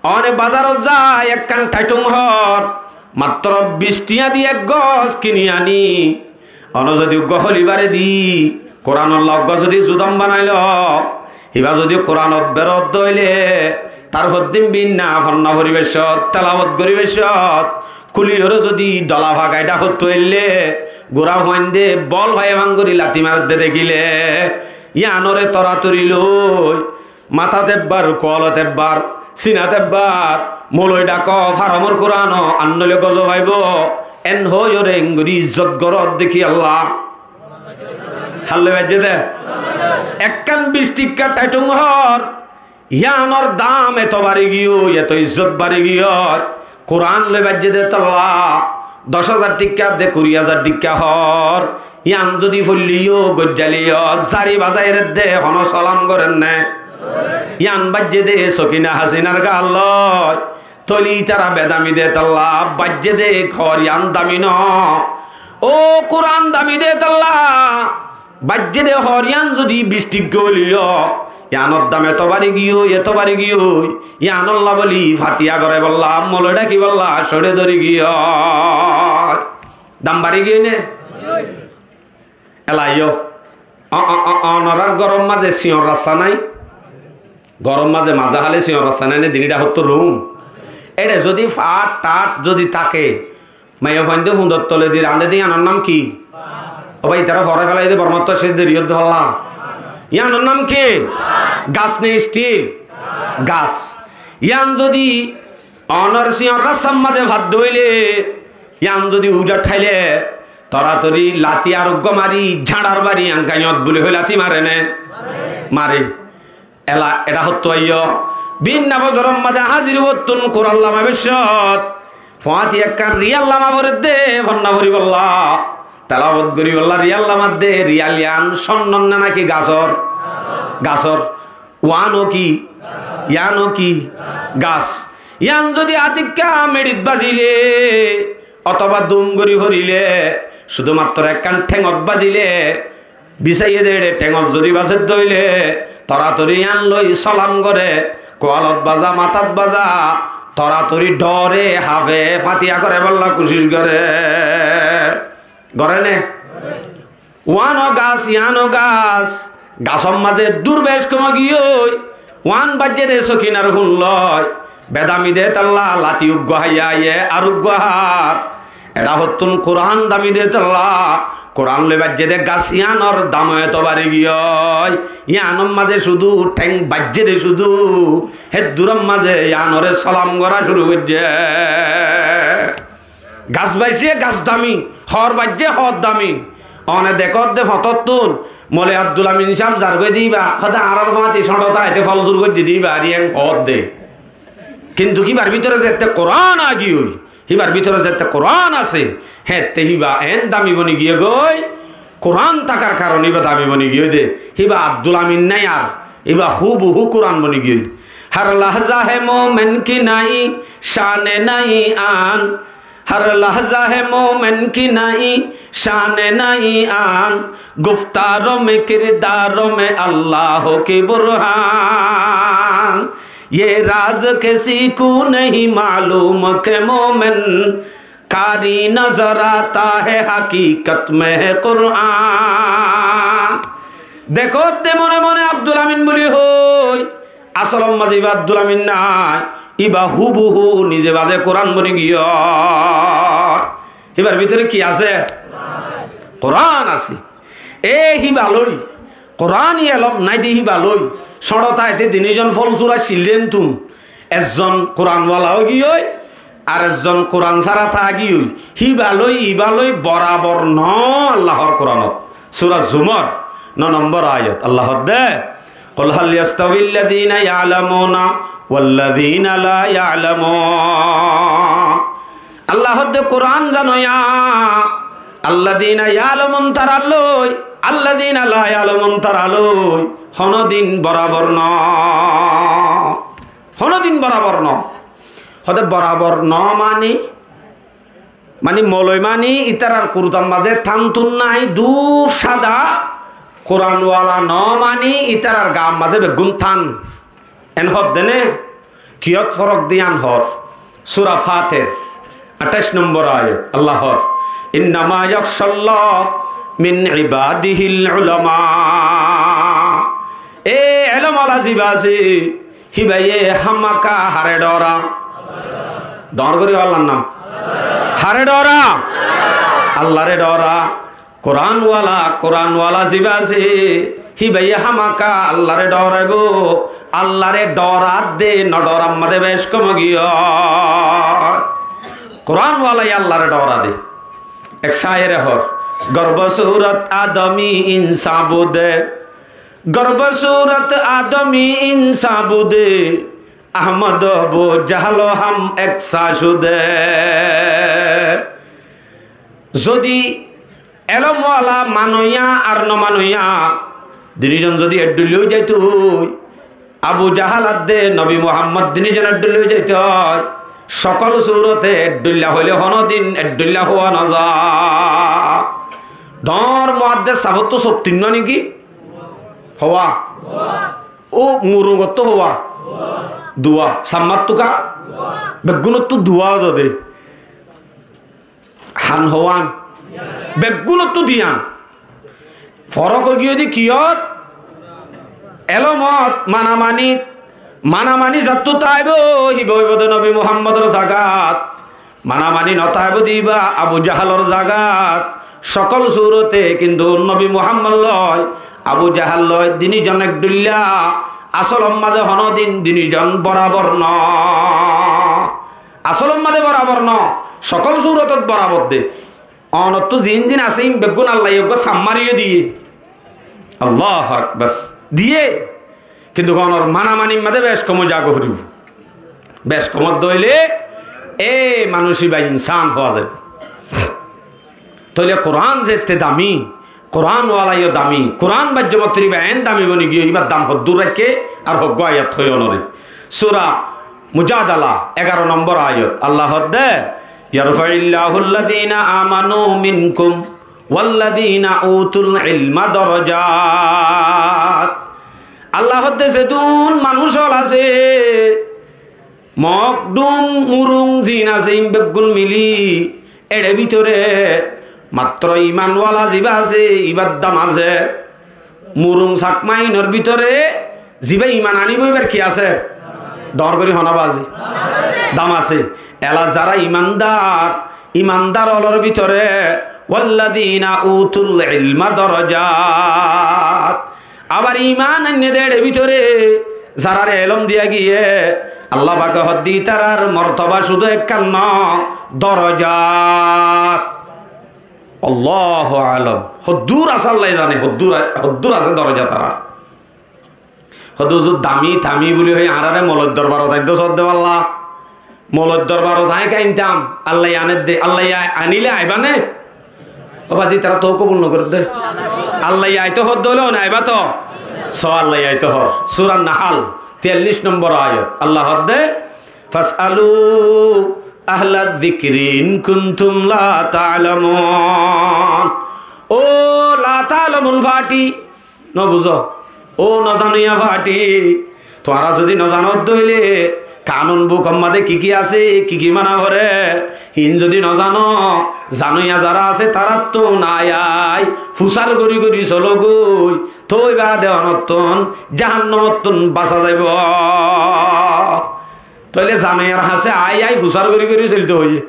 one bazarot zai ekkán thaitung hoór, matro bic tiañ di ek gos kini aní. One zodi uggwá holi baré di, Kuranolla uggwá zodi zudam banai lo, ibá zodi Kuranot berot dóile, tar foddin binna fonna foribaccot, telawot goribaccot, kuliyóre zodi dola fagai dhákot tuaille, gura fuainde bol faiye fán gori lati maredde dekíle, yíanore toratori loi, matát ebbar, kualot ebbar, sinat ebbar, moloi dháko, faramor Kurano, ar noile gozo faibo, en hoiyóre engori izzot gorot dekí Allah. Hálloi baijjé de. Ekkán bic thíkka thaitung hoór, yíanor dam eto bari giyói, eto izzot bari giyói. Kuran loi baijjé de tolla, doc házar thíkka de kuri házar thíkka hoór. Yían zodi foillé yó, goijjaile yó, zari bazai ere de, hono solam gorer né? Yían baijjé de Sokina Hasinar gaar loi. Tóile ítara bedami de tolla, baijjé de hoór yían dami no. Ó Kuran dami de tolla, baijjé de hoór yían zodi bic thíkka óile yó, Yiánor dam eto bari giyói, eto bari giyói, yiánolla bóli fatiya goráibolla, moloi dhákibolla córe dóri giyói. Dam bari giyói né? Ela yó. O, o, o, onorár góror mazé siñor rasta nái? Góror mazé mazé hále siñor rasta nái né, dinidha hottó rum? Éçe zodi fath thath zodi táke, maiyafuainde fundor toledi rañdede, yiánor nam ki? Ó bái, itará forai félai de, Bormattú céc deri ódde falla. Yiánor nam ki? Gas né stil? Gas. Yián zodi onor siñor rastar mazé fadde óile, yián zodi ujar thaile, toratori lati ar uggúa mari, jáñçar bari, añkañot buli hoi lati mare né? Mare. Ela, eçé hottú aiyó? Bínna fozoror mazé házir óibottún Kuran lama bessót. Fuáñti ekkán riyal lama foredde, fonná foribólla, telawot goribólla, riyal lama de, riyal yián cónnor né náki gasór? Gasór. Uáno ki? Yiáno ki? Gas. Yián zodi atikká meçit bazile, otóba dum gori forile, cúdumattro ekkán théngot bazile, bisáiye de eçé théngot zodi bazedde óile, toratori yián loi solam gore, kualot baza, matát baza, toratori dhore, hafe, fatiya goráibolla kucíc gore. Gore né? Uáno gas, yiáno gas, gasór mazé dur bec komi giyói, uán baijjé de sokinar fun loi, bedami de tolla lati uggúa háiye, ar uggúa hár. Eçé hottún Kuran dami de tolla, Kuran loi baijjé de gas yiánor dam eto bari giyói, yiánor mazé cúdu théng baijjé de cúdu, hé durar mazé yiánoré solam gorá cúru goijjé. Gas baijjé gas dami, hór baijjé hór dami. One dekódde fotóttun, Moloi Abdul Amin sáb zargói de íba, hóde añárar fuáñti cóñço táite fol zur goijjé de íba, ar yián hódde. Kintu híbar bútore zette Kuran agiyói, híbar bútore zette Kuran asé, hétte híba eén dami boni giyé goi. Kuran tákar karone íba dami boni giyói de. Híba Abdul Amin nái ar, íba húbuhú Kuran boni giyói. ہر لحظہ ہے مومن کی نئی شان نئی آن، ہر لحظہ ہے مومن کی نئی شان نئی آن، گفتاروں میں کرداروں میں اللہ کی برہان۔ یہ راز کسی کو نہیں معلوم کہ مومن قاری نظر آتا ہے، حقیقت میں ہے قرآن۔ Dekódde mone mone Abdul Amin buli hoi, asolor mazé íba Abdul Amin nái, íba húbuhú nize baze Kuran boni giyói. Híbar bútore ki asé? Kuran asé. E híba loi, Kuran elóm nái de híba loi, cóñço táite din zon fol zur accíl de entún, ezzon Kuran wala ói giyói, ar ezzon Kuran sára táki giyói, híba loi, íba loi borabor noó. Allahor Kuranot, Sura Zumar, no nombor ayat, Allah hoódde, قل هل يستوي الذين يعلمون والذين لا يعلمون. Allah hoódde Kuran zanoiya, الذين يعلمون tará loi, الذين لا يعلمون tará loi honódin borabor noó. Honódin borabor noó. Hoódde borabor noó mani, mani moloi mani ítarar kurutar mazé tán tún nái, dúr sáda, Kuran wala noó mani ítarar gaar mazé beggún tán. En hoódde né, kiyót forok de yián hoór. Sura Fatir, añçáic nombor ayat, Allah hoór, إنما يخشى الله من عباده العلماء. E elóm wala ziba asé, híbaye hámaka haré dhoóra? Dhoóñr gorí hoó Allar nam. Haré dhoóra? Allaré dhoóra. Kuran wala, Kuran wala ziba asé, híbaye hámaka Allaré dhoóraibou. Allaré dhoóradde no dhoórar mazé bec komi giyói. Kuran walaye Allaré dhoóra de. Ek cáyere hoór, گر بہ صورت آدمی انسان بودے، گر بہ صورت آدمی انسان بودے، احمد و ابوجہل و ہم یکساں شدے. Zodi elóm wala manoiya ar no manoiya din zon zodi ek dhoilla ói zaito, Abu Jahal adde Nobi Muhammod din zon ek dhoilla ói zaito, sokol surote ek dhoilla hoile honódin ek dhoilla hoó no za. Dhoóñr muhaddes sáfottú sóttin no niki? Hoó. Ó murungottú hoówa? Duwa. Sammattú ka? Beggúnottú duwa ódode. Han hoówan? Beggúnottú diyan. Forok óigiyoi de kiyót? Elómot, manamanit. Manamani zattú táibo, híba óibo de Nobi Muhámmodor zagat. Manamani notáibo de íba Abu Jahalor zagat. Sokól surote kintu Nobi Muhámmod loi Abu Jahal loi diní zon ek dhoilla. Asólor mazé honódin diní zon borabor no. Asólor mazé borabor no. Sokól surotot borabor de. Onottú ziín ziín asé, ín beggún Allaye eggúa sammáriyó diyé. Allahu Akbar. Diyé. Kintu onor manamanir mazé bec kom ói zagói foribó. Bec kom ódde óile e manúic íba insán hoó zaibó. Tóile Kuran zeétte dami, Kuran walaiyó dami, Kuran baijjó mottor íba eén dami boni giyói, íbar dam hoddúr raikké ar hoggúa ayat hoiyó onoré. Sura Mujadala, egaró nombor ayat. Allah hoódde, يرفع الله الذين آمنوا منكم والذين أوتوا العلم درجات. Allah hoódde zedún manúic ól asé, mok, dhum, murung ziín asé, ín beggún mili, éçe bútore matro iman wala zibá asé, íbar dam asé. Murung Sakma inor bútore zibá iman aníbo íbar ki asé? Dor gorí hoóna bazi. Dam asé. Ela zará imandar, imandar ólor bútore, والذين أوتوا العلم درجات. Abar iman ainné de éçe bútore zaráre elóm diya giyé, Allah pake hoódde ítarar mortoba cúdu ekkán no, dorojat. Allahu alam. Hoddúr asé Allaye zane, hoddúr a-, hoddúr asé doroja tarár. Hoddúr huzur dami tami buli hoi añáráre moloir dorbarot aindó sodde balla. Moloir dorbarot aññí ké aintam, Allaye anédde, Allaye a-, aníle aibá né? Ó bazi, tará toó kobul nogorédde. Allaye aitó hoódde óile one aibá toó? Só Allaye aitó hoór. Sura Nahal, tiyallíc nombor ayat. Allah hoódde, فاسألوا أهل الذكر إن كنتم لا تعلمون. Ó la ta'lamun fathi, nobuzó. Ó nozanoiya fathi, tuáñra zodi nozanódde óile kanun buk or mazé ki ki asé, ki ki mana foré, hín zodi nozano, zanoiya zará asé, taráttu aái aái fusár gorí gorí sológoi, tói baade onottún jahannamottún basá zaibó. Tóile zanoiyar hañsé aái aái fusár gorí gorí solito hoiyé.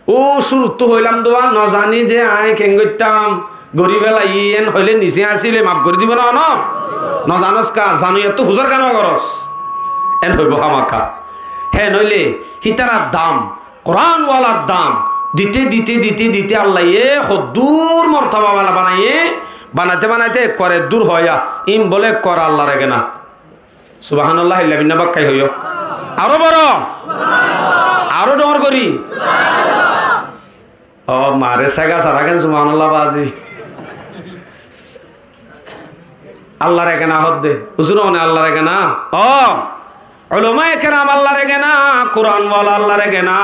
Ó cúruttu hoilam duwa, nozaní ze aññí keén goittám, gorí félaiyi, en hoilé nisé asíle maf gorí dibo né, no? Nozanos ká, zanoiyattú fusár kiyá nogoros? En hoibó hámaka. Hé noilé hítarar dam, Kuran walar dam dite dite dite dite Allaye hoddúr mortoba wala banaiye, banaite banaite ekkore dúr hoiya, ín bóle ekkore Allar egena. Subhanallah, illa binna bakkai hoiyo. Aró boro. Aró dhoóñr gorí. Ó, mare sega sara ken subhanallah bazi. Allar egena hoódde. Huzur one Allar egena. Ó, ulamaye keram Allar egena, Kuran wala Allar egena.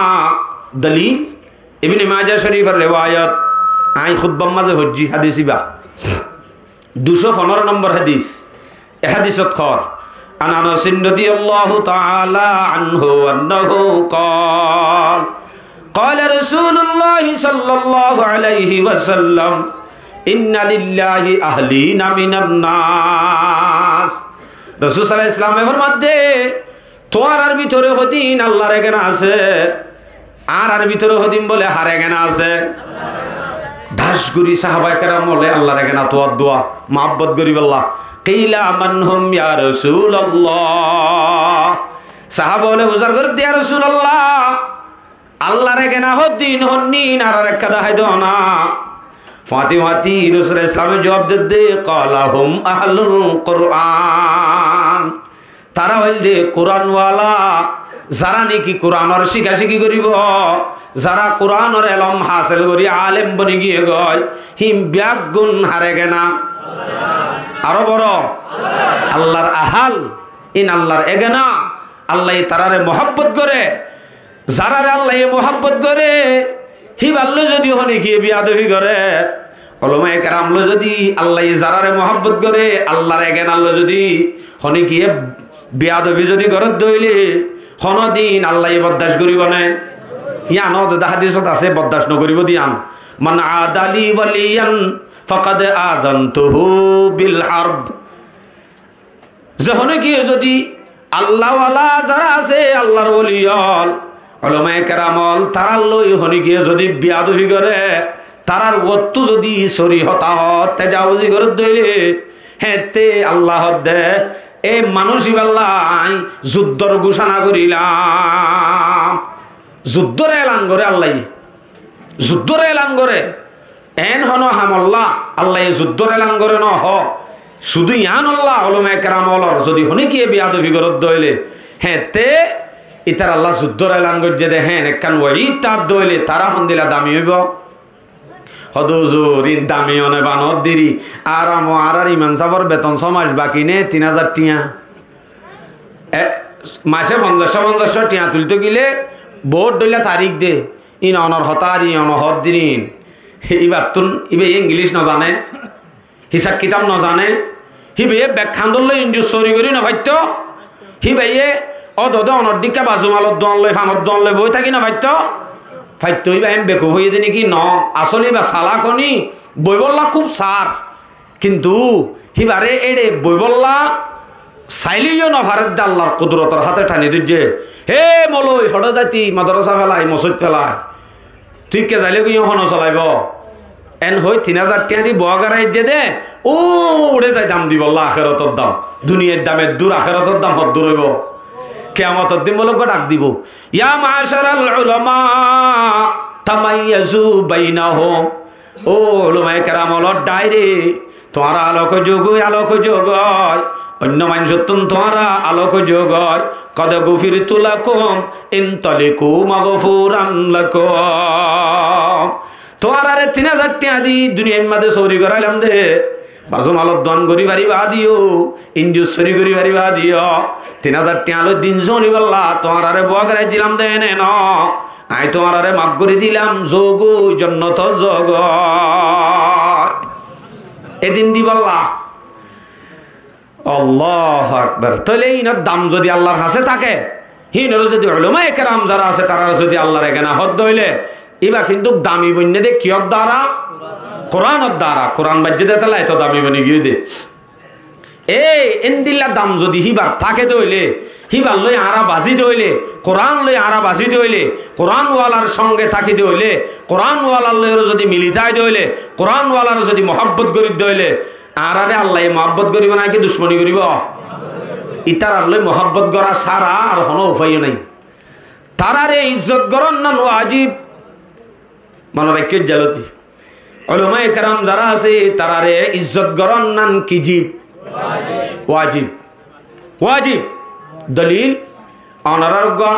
Dalil, Ibne Maja Shorifor rewayot. Aññí khutbar mazé foijjí hadis iba. Ducó fonóro nombor hadis. E hadisot hoór, عن أنس رضي الله تعالى عنه أنه قال، قال رسول الله صلى الله عليه وسلم، إن لله أهلين من الناس. Rosul sallallahu alaihi wasallam e formadde, tuáñrar bútore hodin Allar egena asé. Añárar bútore hodin bóle har egena asé. Dhác gorí sahabaye keram bóle Allar egena tuáñr dua, muhabbot goríbolla. قيل من هم يا رسول الله؟ Sahaba ókkole fusár gorédde, ya Rosulallah, Allar egena hodin honnín, añáráre ekká dahái dona. Fuañti fuañti Rosul sallallahu alaihi wasallame juab dedde, قال هم أهل القرآن. Tará óilde Kuran wala, zará niki Kuranor cíkacíki goríbo, zará Kuranor elóm hasel gorí alem boni giyé goi, hín beggún har egena? Aró boro, Allar ahal, ín Allar egena. Allaye taráre muhabbot goré. Zaráre Allaye muhabbot goré, híbar loi zodi hone kiye biyadobi goré, Ulamaye keram loi zodi Allaye zarare muhabbot gore, Allar egenar loi zodi honikiye beyadobi zodi gorer de óile, honodin Allaye boddac goribo né? Yián ó de hadisot asé, boddac no goribo de yián. "Man ada li waliyan faqad azantuhu bil harb." Ze honikiye zodi Allahwala zara asé, Allar woli ól, ulamaye keram ól, tarar loi honikiye zodi beyadobi gore, tarar uottú zodi sori hotá hoó, tejabuzi gorer de óile, héñtte Allah hoó de, e manúic ibálla añí zuddor gucóna gorílam. Zuddor elan gore Allaye. Zuddor elan gore. Eén hono hamolla Allaye zuddor elan gore no hoó. Cúdu yiánolla ulamaye keram ólor zodi honikiye beyadobi gorer de óile, héñtte ítaralla zuddor elan goijjé de héen ekkán waid tar de óile, tara hondilla dami óibo? Hoó de huzur, iín dami óne banor diri. Ar amo añárar imam sáfor beton só mac baki né, tin házar tiañ. E, mace fonzaic cót fonzaic cót tiañ tuilto gile bout dhoilla tarik de. Iín onor hotá ar iín onor hoóddirin. Íbattún, íbaye Ingilic no zane, hisab kitab no zane, híbaye bek handor loi injur sori gorí no faitto, híbaye ódode onor dhikká bazumalor duan loi, fanor duan loi boi táki no faitto, faitto íba eén bekuf óiye de né ki no, asóle íba salak ó ni, boibolla kúb sar. Kintu híbare éçe boibolla saileyó no faredde, Allar kudurotor háte thani dóijje. Hé moloi, hoçé zaití, madrasa felai, mosóit felai. Tui ekka zaile goi hono solaibo? Eén hoi tin házar tiañ di boa goráijje de, uçe zai dam dibolla, akérotor dam. Duniyair dam eddur, akérotor dam hoddur óibo? Kiyamotor din bóle uggúa dhak dibo, "Ya ma'asharal ulama, tamayyazu bainahum." Ó ulamaye keram ólor dhaire, tuáñra alok ói zogói, alok ói zogói. Oinno maincóttun tuáñra alok ói zogói. "Qad ghufirtu lakum, intaliqu maghfuran lakum." Tuáñrare tin házar tiañ di duniyair mazé sóri goráilam de, bazumalor duan gorí faribá diyo, injur sóri gorí faribá diyo. Tin házar tiañ loi din zonibolla tuáñrare boa goráijjilam de ene no. Añí tuáñrare maf gorí dilam, zogói, jonnotot zogói. Edin dibolla. Allahu Akbar. Tóile iínor dam zodi Allar hañsé táke, híinore zodi ulamaye keram zara asé, tarare zodi Allar egena hoó de óile, íba kintu dami boinné de kiyór dara? Kuranor dara. Kuran baijjé de, tóile eto dami boni giyói de. Ei endilla dam zodi híbar táke de óile, híbar loi añára bazí de óile, Kuran loi añára bazí de óile, Kuranwalar songe táki de óile, Kuranwalar loi zodi mili zai de óile, Kuranwalar zodi muhabbot gorí de óile, añárare Allaye muhabbot goribo naki ducmoni goribo? Ítarar loi muhabbot gora sára ar hono ufai nai. Tarare izzot goron nan wajib. Mone raikkó jaloti. Ulamaye keram zara asé, tarare izzot goron nan kijib? Wajib. Wajib. Dolil, onorar uggúa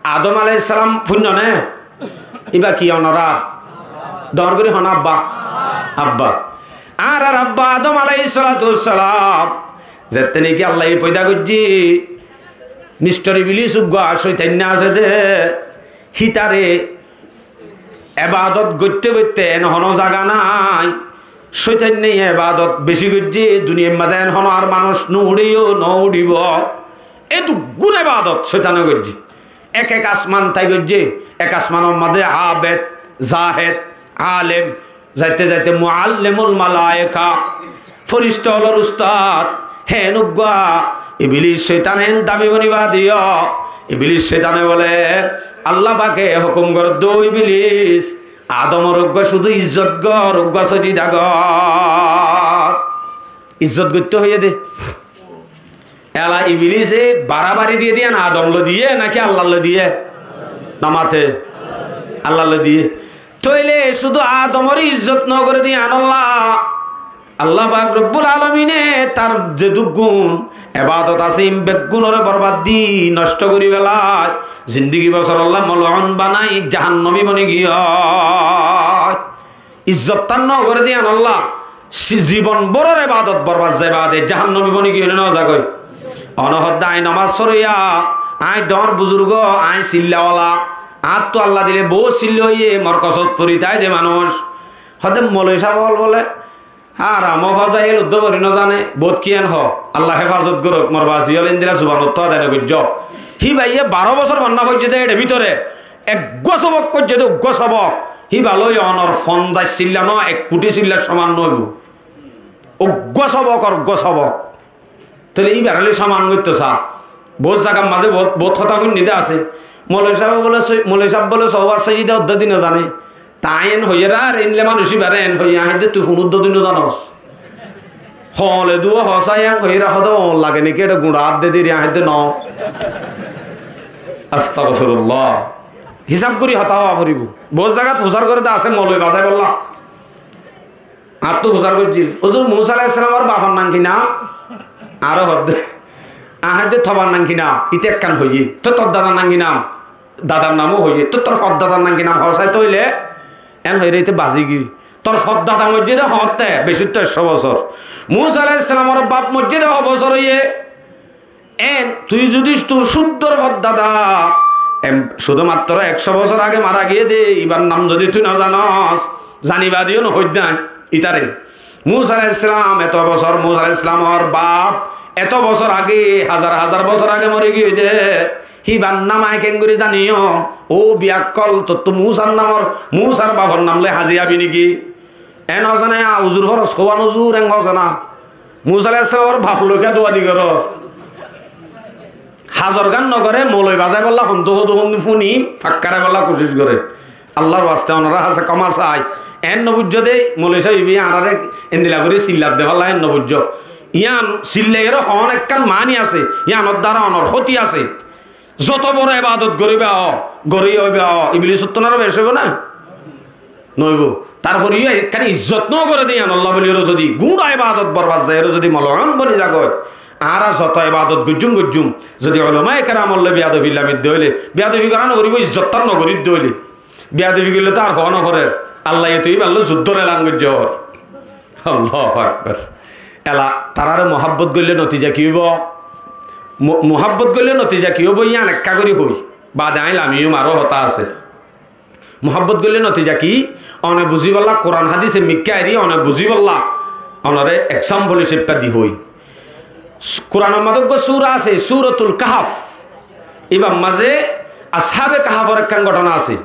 Adom alaihissalam fuinno né? Íba ki onorar? Dor gorí hon abba? Abba. Añárar abba Adom alaihissalatu wassalam, zette niki Allaye foida goijjé, Mistor Ibilis uggúa coitanna asé de, hítare ebadot goitte goitte en hono zaga nai. Coitanne ebadot beci goijjé, duniyair mazé en hono ar manúc no uçeyó, no uçibo. Edukkur ebadot coitane goijjé. Ek ek asman tai goijjé, ek asmanor mazé abed, zahed, alem, zaite zaite muallimul malaika, fírista ólor ustad, hén uggúa Ibilis coitan hén dami boni bade yó. Ibilis coitane bole, Allah pake hókum goredde, Ibilis, Adomor uggúa cúdu izzot gor, uggúa sojida gor. Izzot goitto hoiyé de. Ela Ibilise barabari diyé de yián Adom loi diyé naki Allah loi diyé? No mate. Allah loi diyé. Tóile cúdu Adomor izzot no goré de yián olla, Allah pak Robbul Alamine tar zedún ebadot asé, ín beggúnore borbad di nosto gorí felai, zindigi bosórolla mol'un banai jahannomi boni giyói. Izzot tar no goré de yián olla, si-, zibon bóror ebadot borbad zai bade jahannomi boni giyói né no zagói? One hoó de añí nomaz foroiya, añí dhoóñr buzurgo, añí sillawala, añáttu Allah dile bout silla óiye, morkosot fori tái de manúc. Hoódde moloi sáb ókkol bóle, añára mofazayel uddúa fori nozané, bout kiyán hoó, Allah hefazot gorouk, mor bazi ókkol endilla zuban uttú adai nogoijjó. Híbayé baró bosór fonná foijjé dé, éçe bútore eggúa sobok foijjé dé, uggúa sobok. Híba loi onor fonzaic silla noó, ek kuthí sillar soman noóibo. Uggúa sobok ar uggúa sobok. Tóile íbaré loi soman goittó sá. Bout zagar mazé bout, bout hotá fúinni dé asé. Moloi sáb bóle só-, moloi sáb bóle sóuwar sóijida uddúa di nozané. Te aññí eén hoiyér ar éndilla manúic íbaré eén hoiyé, aññí hoódde tui fun uddúa di nozanos. Hoóñle dúa hoó sá, yían hoiyér ar hoódde oóñ lage né ki, éçe guñça át de diri, aññí hoódde noó. Astagfirullah. Hísab gorí hotá hoó foribó. Bout zagat fusár goré dé asé moloi bazaibólla. Añáttu fusár goijjíl, "Huzur, Musa aláihis salamor bafor nam ki nam?" Añáre hoódde, aññí hoódde, "Tobar nam ki nam?" Íte ekkán hoiyé. "Toi tor dadar nam ki nam?" Dadar namó hoiyé. "Toi tor foddadar nam ki nam?" Hoó sai tóile, en hoiyére íte bazi giyói. Tor foddada moijjé dé hoóñtte, beci tó ekcó bosór. Musa aláihis salamor baf moijjé dé hó bosór óiye. En, tui zudi tur cúddor foddada, em, cúdumatró ekcó bosór age mara giyé dé, íbar nam zudi tui nozanos, zani bade yó nohoiddé aññí ítare. Musa aláihis salam eto bosór, Musa aláihis salamor baf eto bosór age, hazar hazar bosór age mori giyé dé, híbar nam aññí keéngorí zaniyum? Ó biyakkól, tottú Musar namor, Musar bafor nam loi hazi abi niki? En hoó sá né, a, uzur foros hoó, an uzur en hoó sá né. Musa aláihis salamor baf loi kiyá duadi gorór? Hazor gán nogoré, moloi bazaibólla hontú hontú fúni fakkaraibólla kucíc goré. Allar waste onorár hañsé kóma sai. En nobuijjó dé, moloi sáb ibá añáráre endilla gorí sillat dé bólla en nobuijjó. Yían sillaiyóre hoón ekkán maáni asé, yíanor dára onor hóti asé. Zoto boro ebadot goríba ó, gorí óiba ó, Ibilisottún aró bec óibo ná? Noóibo. Tarfore yó ekkán izzot nógoré dé yíanolla bóliyoré zodi gúñça ebadot borbad zaiyóre zodi molom boni zagói, añára zoto ebadot goijjúm goijjúm, zodi ulamaye keramor loi beyadofi lamidde óile, beyadofi gorá noforibó, izzot tán nogorídde óile. Beyadofi goillé tó ar hoó noforér, Allaye tó íbar loi zuddór elan goijjé hoór. Allahu Akbar. Ela taráre muhábbot goillé notija ki óibo? Mu-, muhábbot goillé notija ki óibo? Yían ekká gorí hoói, baade aññí lamiyum, aró hotá asé. Muhábbot goillé notija ki? One buzíbolla, Kuran hádise mikká eri one buzíbolla, onoré ekzampol hísafe di hoói. Kuranor mazé uggúa sura asé, Suratul Kahf. Íbar mazé Ashábe Kahfor ekkán góthona asé.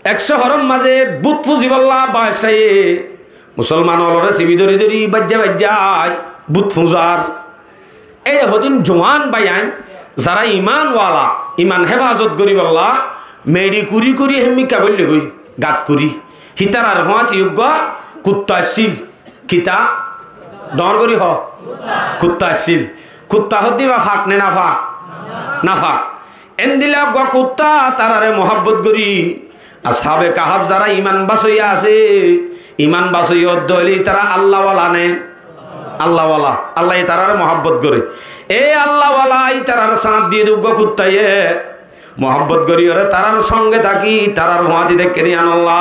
Ek cóorór mazé bút fuzibólla baccáye musolman ólore sibi dóri dóri baijjá baijjá bút fuzar. Éçe hodún juwán báiyain, zará iman wala, iman héfazot goríbolla meçi kuri kuri hémmikka goillé goi, gat kuri. Hítarar fúañti uggúa kutta accíl. Kita? Dhoóñr gorí hoó. Kutta accíl. Kutta hoddé íba fak né nafak? Nafak. Endilla uggúa kutta, tarare muhábbot gorí. Ashábe Kahaf zará iman basoiya asé, iman basoiya uddá óile ítara Allahwala né? Allahwala. Allaye tarare muhábbot goré. E Allahwala ítarar sáñt diyé dé uggúa kuttaye. Muhábbot goríyoré tarar sónge táki, tarar fúañti táikki dé yíanolla.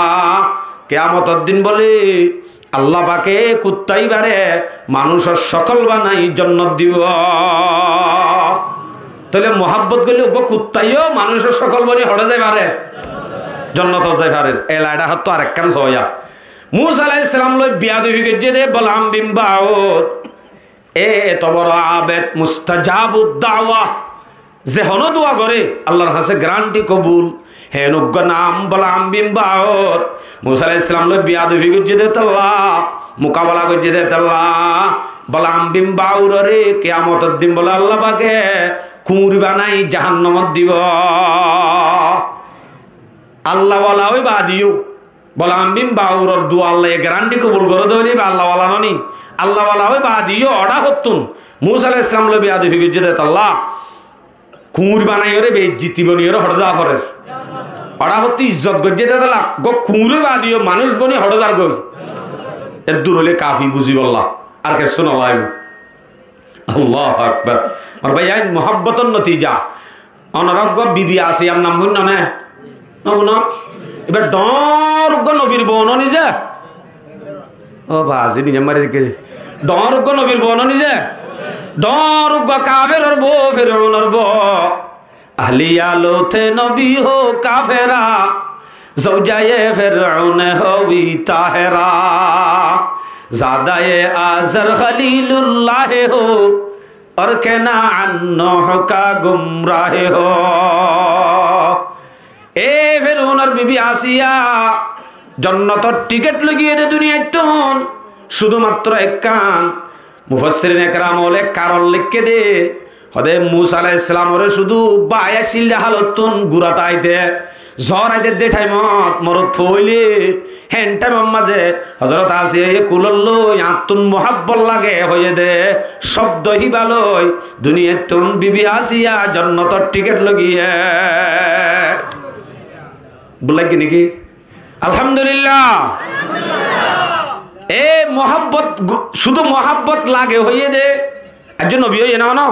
Kiyamotor din bóle Allah pake kuttá íbaré manúicor cókol banai jonnot dibo. Tóile muhábbot goillé uggúa kuttaiyó manúicor cókol boni hoçé zai farer? Jonnotot zai farer. Ela eçé hottó arekkán soóya. Musa aláihis salam loi beyadofi goijjé dé Balaam bin Baor. E eto boro abed, mustajabud dawa. Ze honó dua goré, Allar hañsé garanti kobul. Héen uggúa nam Balaam bin Baor. Musa aláihis salam loi beyadofi goijjé dé tolla, mukabela goijjé dé tolla. Balaam bin Baororé kiyamotor din bóle Allah pake kuñri banai jahannamot dibo. Allahwala ói baade yó Balaam bin Baoror dua Allaye garanti kobul goré dé óile íba Allahwala no ni? Allahwala ói baade yó oçá hottún Musa aláihis salam loi beyadofi goijjé dé tolla kuñri banaiyoré beizzoti boniyoré hoçé za forer? Oçá hottú izzot goijjé dé tolla uggúa kuñri baade yó manúic boni hoçé zar goi? Eddur óile kafi buzibolla, ar kessú no laibo. Allahu Akbar. Ar bái, ain muhábbotor notija. Onorá uggúa bibi Asiyar nam fúinno né? No fúno? Íba dhoóñr uggúa nobir bou no ni ze? Ó bazi, nize mari deke. Dhoóñr uggúa nobir bou no ni ze? Dhoóñr uggúa kaferor bou, Firaunor bou. اہل آل تھے نبی ہو کافرا، زوجہ فرعون ہوئی طاہرہ، زادہ آزر خلیل اللہ ہو، اور کنعان نوح کا گمراہ ہو۔ E Ferunor bibi Asiya, jonnotor tiket loi giyé de duniyaittún, cúdu matro ekkán. Mufassirin ekram ókkole karon leikké de, hóde Musa alaihissalamoré cúdu bái accíl de halottún gura táite, zór aite de thaimot morot fua óile, hén thaimor mazé Hozorot Asiyaye kulol loi añáttun muhábbot lage hoiyé de cóbdo híba loi duniyaittún bibi Asiya jonnotor tiket loi giyé. Búl laiggé né ki? Alhamdulillah. E muhábbot, cúdu muhábbot lage hoiyé de. Aijjó nobi óiye né hono?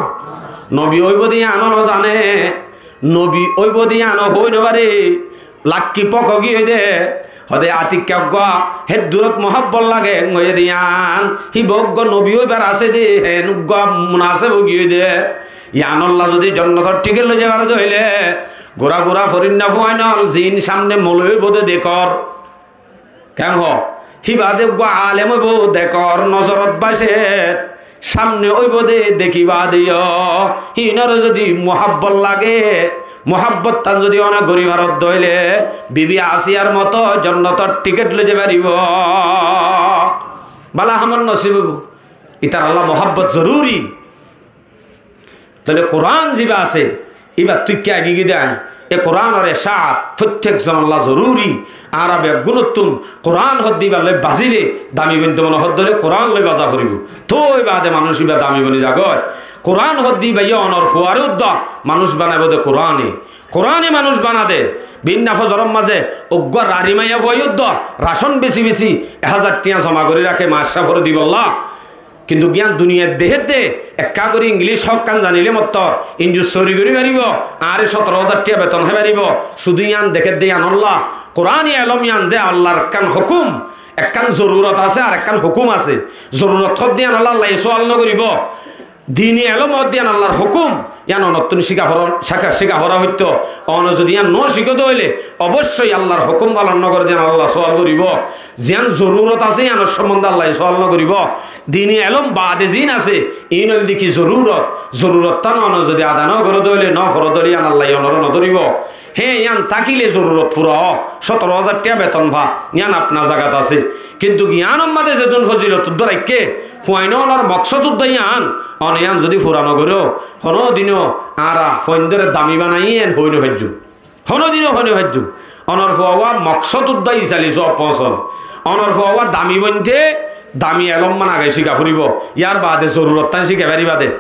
Nobi óibo de yián ó no zane. Nobi óibo de yián ó hoi no fare. Lakki fok ói giyé de. Hóde atikka uggúa hé durot muhábbot lage hoiyé de yián. Híba uggúa nobi óibar asé de, hén uggúa munaseb ói giyé de. Yiánolla zodi jonnotor tiket loi zaibar de óile, gura gura forinna fuainol ziín samne moloi óibo de dekór. Keén hoó? Híba de uggúa alem óibo dekór, nozorot bácer, samne óibo de dekíba de yó. Híinore zodi muhábbot lage, muhábbottan zodi one gorí farot de óile, bibi Asiyar moto jonnotor tiket loi zai faribó. Bála hamor nosib óibo. Itaralla muhábbot zoruri. Tóile Kuran ziba asé, ibattú ikká agi giyé de añí. E Kuranor ecát fottek zonolla zoruri. Añára beggúnottún Kuran hoddé ibar loi bazile, dami bointo mone hoddé óile Kuran loi baza foribó. Tói baade manúic iba dami boni zagói. Kuran hoddé iba yó onor fuaré uddá manúic banaibó de Kurane. Kurane manúic bana de. Binna fozoror mazé uggúa rari maiya fuaye uddá racón besi besi ek házar tiañ zoma gorí raké mac cáfore dibolla. Kintu giyán duniyait dehédde, ekká gorí Inglíc hókkán zanilé mottor inju sóri gorí faribó, añáre cótoro házar tiya beton hái faribó, cúdu yían dekédde yíanolla. Kurani elóm yían ze Allar ekkán hókum, ekkán zorurot asé ar ekkán hókum asé. Zorurot hoódde yíanolla Allaye sóal nógoríbo. Dini elóm hoódde yían Allar hókum, yían onottún cíka fora, cíka, cíka fora foitto. One zodi yían nócikó de óile, oboccói Allar hókum falon nógoré de yían Allaye sóal goríbo. Ziyán zorurot asé, yíanor sombondé Allaye sóal nógoríbo. Dini elóm baade ziín asé, iín óilde ki zorurot. Zorurottán one zodi ada nógoró de óile, nóforo de óile, yían Allaye onoré nodóribo. Hé, yían tákile zorurot fura ó, cótoro házar tiya beton fa, yían apna zagat asé. Kintu yíanor mazé zedún fozilot uddá raikké, fuain ókkolor moksód uddá yían, one yían zodi fura nógoró, honódinó añára fuaindóre dami banaiyí yían hoi nofaijjúm. Honódinó hoi nofaijjúm. Onor fuawá moksód uddá isali sóob foóñsol. Onor fuawá dami bointé dami elóm man age cíka foribó. Yárbaade zorurottán cíka faribá de.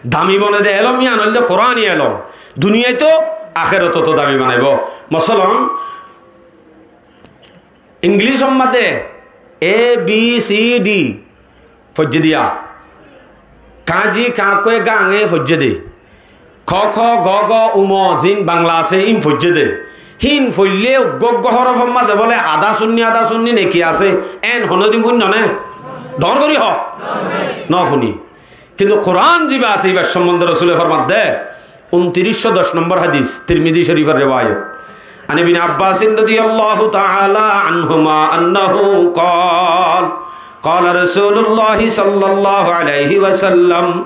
Dami bone de elóm yían óilde Kurani elóm. Duniyait ó, akérotot ó dami banaibó. Mosolon, Inglícor mazé A, B, C, D foijjé de yá. Kañji, kañkue, gañe foijjé de. Ko, kho, go, go, umo, zin Bangla asé, ín foijjé de. Hín foillé uggwá uggwá hórofor mazé bóle adá sunní, adá sunní neki asé. Én honódin fúinno né? Dóñr gorí hoó. Nófuni. Kintu Kuran ziba asé, ibar sombondé Rosule formadde, untiríc cót doc nombor hadis, Tirmidi Corifor rewayot. عن ابن عباس رضي الله تعالى عنهما أنه قال، قال رسول الله صلى الله عليه وسلم،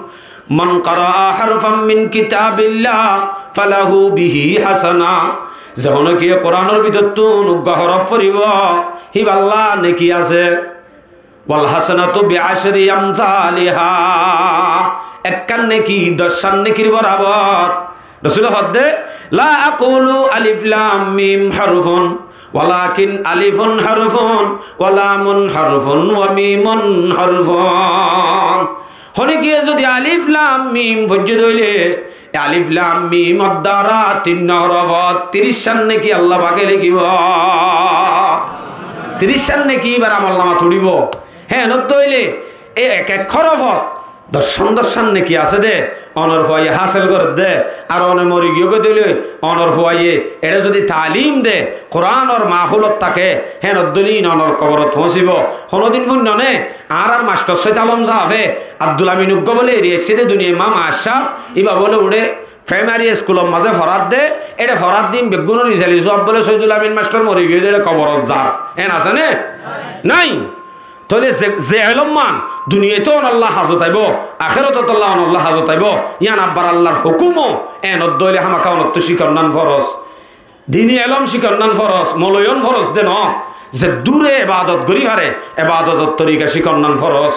من قرأ حرفا من كتاب الله فله به حسنة. Ze honókiye Kuranor bútottún uggwá hórof foribó, híballa neki asé. والحسنة بعشر أمثالها. Ekkán neki doccán nekir borabor. Rosule hoódde, لا أقول ألف لام ميم حرف، ولكن ألف حرف، ولام حرف، وميم حرف. Honókiye zodi alif lam mim foijjé de óile, e alif lam mimor duara tin hórof, tiríccán neki Allah pake lekíbo. Tiríccán neki íbar amolnamat uçíbo. Hé, enór de óile, e ek ek hórofot doccán doccán neki asé de, onor fuaye hásil gorédde, ar one mori giyói de óile, onor fuaye eçé zodi taalim de, Kuranor mahólot táke, hénor dóilla ín onor koborot foóñsibo. Honódin fúinno né, añárar mastor Soit Alom sáfe, Abdul Amin uggwá bóle eri aiccé de duniyait, Imam Ascaf, íba bóle uçé, Fimari eskulor mazé foradde, ére foradde ín beggúnor rizali sóab bóle Sóidul Amin mastor mori giyé de, ére koborot zar. Eén asé né? Nái. Tóile ze, ze elómman duniyait onolla hazot aibó, akérotot onolla hazot aibó, yían abbar Allar hókumo, eén oddóile hámaka onottú cíkonnán foros. Dini elóm cíkonnán foros, moloiyón foros de noó, zeddúre ebadot gorí fare, ebadotor torika cíkonnán foros.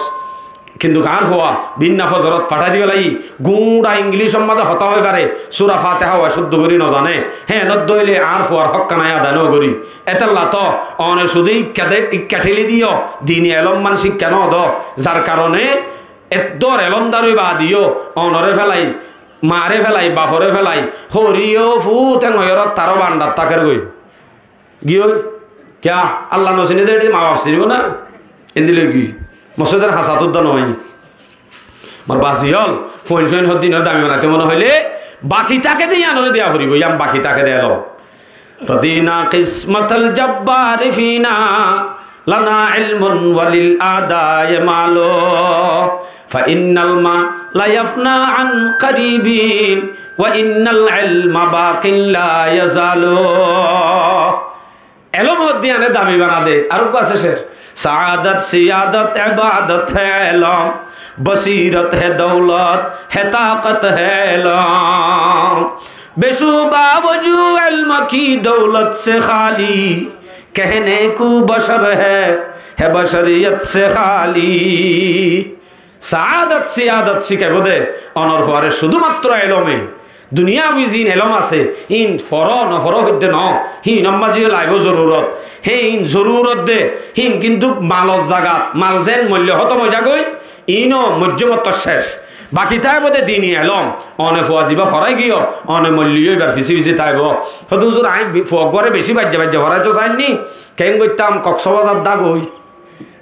Kintu añár fua binna fozorot fathái dibá lagi, guñça Ingilícor mazé hotá hoi fare, sura Fateha wá cúddo gorí nozané, héen oddóile añár fuar hókkan aññí adá nogorí. Étalla toó one cúde ikká de, ikká théli diyó, dini elómman cíkka nodó, zar karone eddúr elómdar ói baade yó onoré félai, maaré félai, baforé félai, hoóri yó fut héen hoiyóre taró bandhat táker goi. Giyói? Kiyá? Allah nosiné de éçe mabaf sinibó ná? Endilla giyói. Mosóidor hañsat uddá noói. Mor basi ól, fuain suain hoddé inor dami banaité mone hoilé, baki táke de yíanoré deya foribó, yían baki táke de elóm. رضينا قسمة الجبار فينا، لنا علم وللأعداء مال، فإن المال يفنى عن قريب، وإن العلم باق لا يزال. Elóm hoddé yíane dami bana de, ar uggwá asé cér. سعادت سیادت عبادت ہے علم، بصیرت ہے دولت ہے طاقت ہے علم۔ بے شعبہ وجود علم کی دولت سے خالی، کہنے کو بشر ہے، ہے بشریت سے خالی۔ Saádat, siyádat cíkaibóu dé onor fuaré cúdumatró elóme. Duniyabí ziín elóm asé, híin foró noforó hoiddé noó, híinor mazé yó laibóu zorurot. Hé híin zorurot dé, híin kintú malor zagat, mal zeén moillo hótom ói zagói, iínou moijjé mottor céc. Baki táibou dé dini elóm, one fua zibá forai giyó, one moillo yó íbar fisé fisé táibou. Hóde húzur, aññí bi-, fuaggúare bicí baijja baijja foraitó saáinni, keén goittám, Koksbazar dhágoi.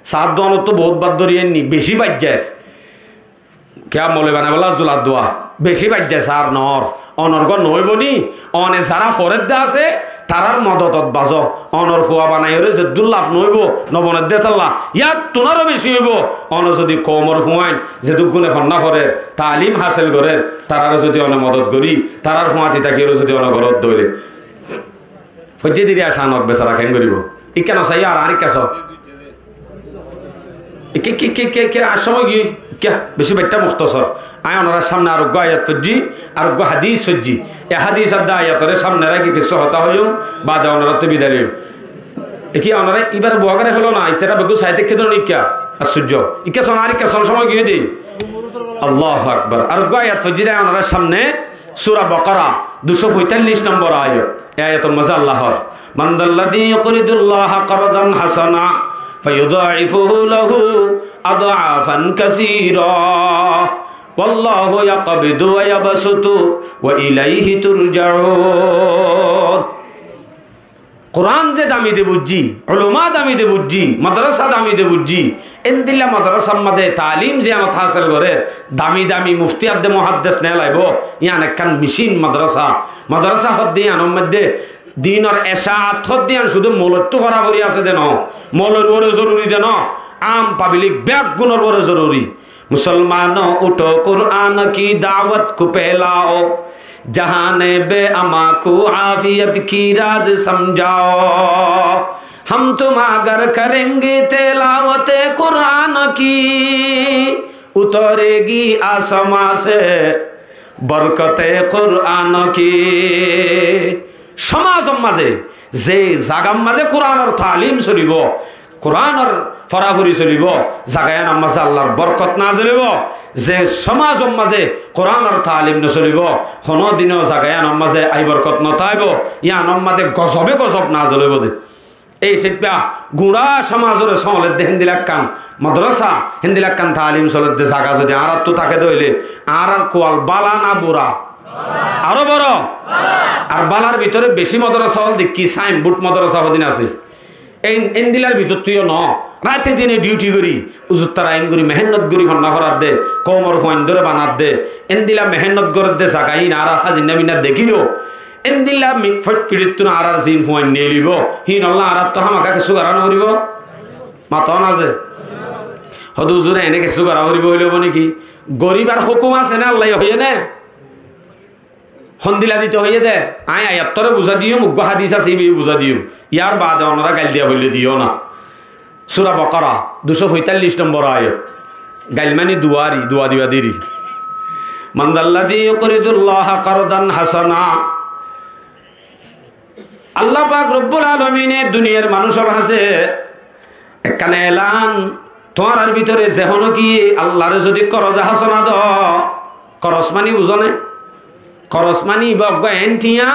Saádduanottú boóut bad dóri ainní, bicí baijjar. Kiyá moloi banaibólla zuladdua? Bicí baijjar, sár noór. Onor gó noóibou ni? One zará foredde asé, tarár mododot bazó. Onor fua banaiyóre zeddúr laf noóibou, nobonedde tálla, yáttunáró bicí óibou. One zodi koumor fuain, zedúggune fonná forer, taalim hásel gorér, taráre zodi one modot gorí, tarár fuáñti tákiyóre zodi one goródde óile. Foijjé diri aca nok besara keén goríbou? Ikká nosaiyó ar añár ikká soó. Ikká, ikká, ikká, ikká, ikká, añár cómoi giyói, ikká, bicí baiththá muktosor. Aññí onorár sámne ar uggúa ayat foijjí, ar uggúa hadís foijjí. E hadís ar de ayatoré sámne raikí kissú hotá hoiyúm, baade onoráttu bidai loiyúm. Ikká onorá íbaré buágare félo na, ítara beggún saái táikka dé noó ikká. Ascóijjo. Ikká son, ar ikká son, cómoi giyói dé. Allahu Akbar. Ar uggúa ayat foijjí dé onorár sámne, Sura Bakara, ducó foitállíc nombor ayat. E ayator mazé Allah hoór, من ذا الذي يقرض الله قرضا حسنا فيضاعفه له أضعافا كثيرة والله يقبض ويبسط وإليه ترجعون. Kurán ze dami de buijjí, ulumá dami de buijjí, modorasá dami de buijjí, endilla modorasár mazé taalim ze yíanot hásel gorér, dami dami muftí adde muháddes neelaibóu, yían ekkán micín modorasá. Modorasá hoddé yíanor modde dinor ecáat hoddé yían cúdu moloittú forafori asé dé noó, moloir uore zoruri dé noó, aam pablik beggúnor uore zoruri. مسلمانوں اٹھو قرآن کی دعوت کو پھیلاؤ، جہان بے امان کو عافیت کی راز سمجھاؤ۔ ہم تم اگر کریں گے تلاوت قرآن کی، اترے گی آسماں سے برکت قرآن کی۔ Cómazor mazé, ze zagar mazé Kuránor taalim solibóu, Kuránor forafori solibóu, zaga yíanor mazé Allar borkot nazil óibou. Ze cómazor mazé Kuránor taalim nosolibóu, honódinó zaga yíanor mazé ai borkot notáibou, yíanor mazé gozobe gozob nazil óibou dé. Ei seibbá guñçá cómazoré sóoledde héndilla ekkán modorasá, héndilla ekkán taalim soledde zaga zodi añáráttu táke dé óile, añárár kual bála ná bura? Aró boro. Ar bálar bútore bicí modorasá ól dekkí, sainbót modorasá hodin asé. Ein, endillar bútottu yó noó. Raite dine diuti gorí, uzur tara engorí mehénnot gorí fonná foradde, koumor fuaindóre banadde, endilla mehénnot gorédde zaga híin añára házinna binna dekíro. Endilla mi-, fo-, fiçittún añárar ziín fuain neelibóu, híinolla añáráttu hámaka kessú gorá noforibóu? Mató na ze. Hóde húzure ene kessú gorá foribóu hoilé óibo néki? Goríbar hókum asé né, Allaye hoiyé né? Hondilla dito hoiyé dé, aññí ayattóre buzái diyum, uggúa hádis asé, íba buzái diyum. Yar baade onorá gail diya foillé diyó na. Sura Bakara, ducó foitallic nombor ayat. Gail mani duari, dua diba diri. من ذا الذي يقرض الله قرضا حسنا. Allah pak Robbul Alomine duniyar manúcor hañsé ekkán elan, tuáñrar bútore ze honókiye Allaré zodi koroze hásana do, koros mani buzó né? Koros mani íba uggúa eén thiañ,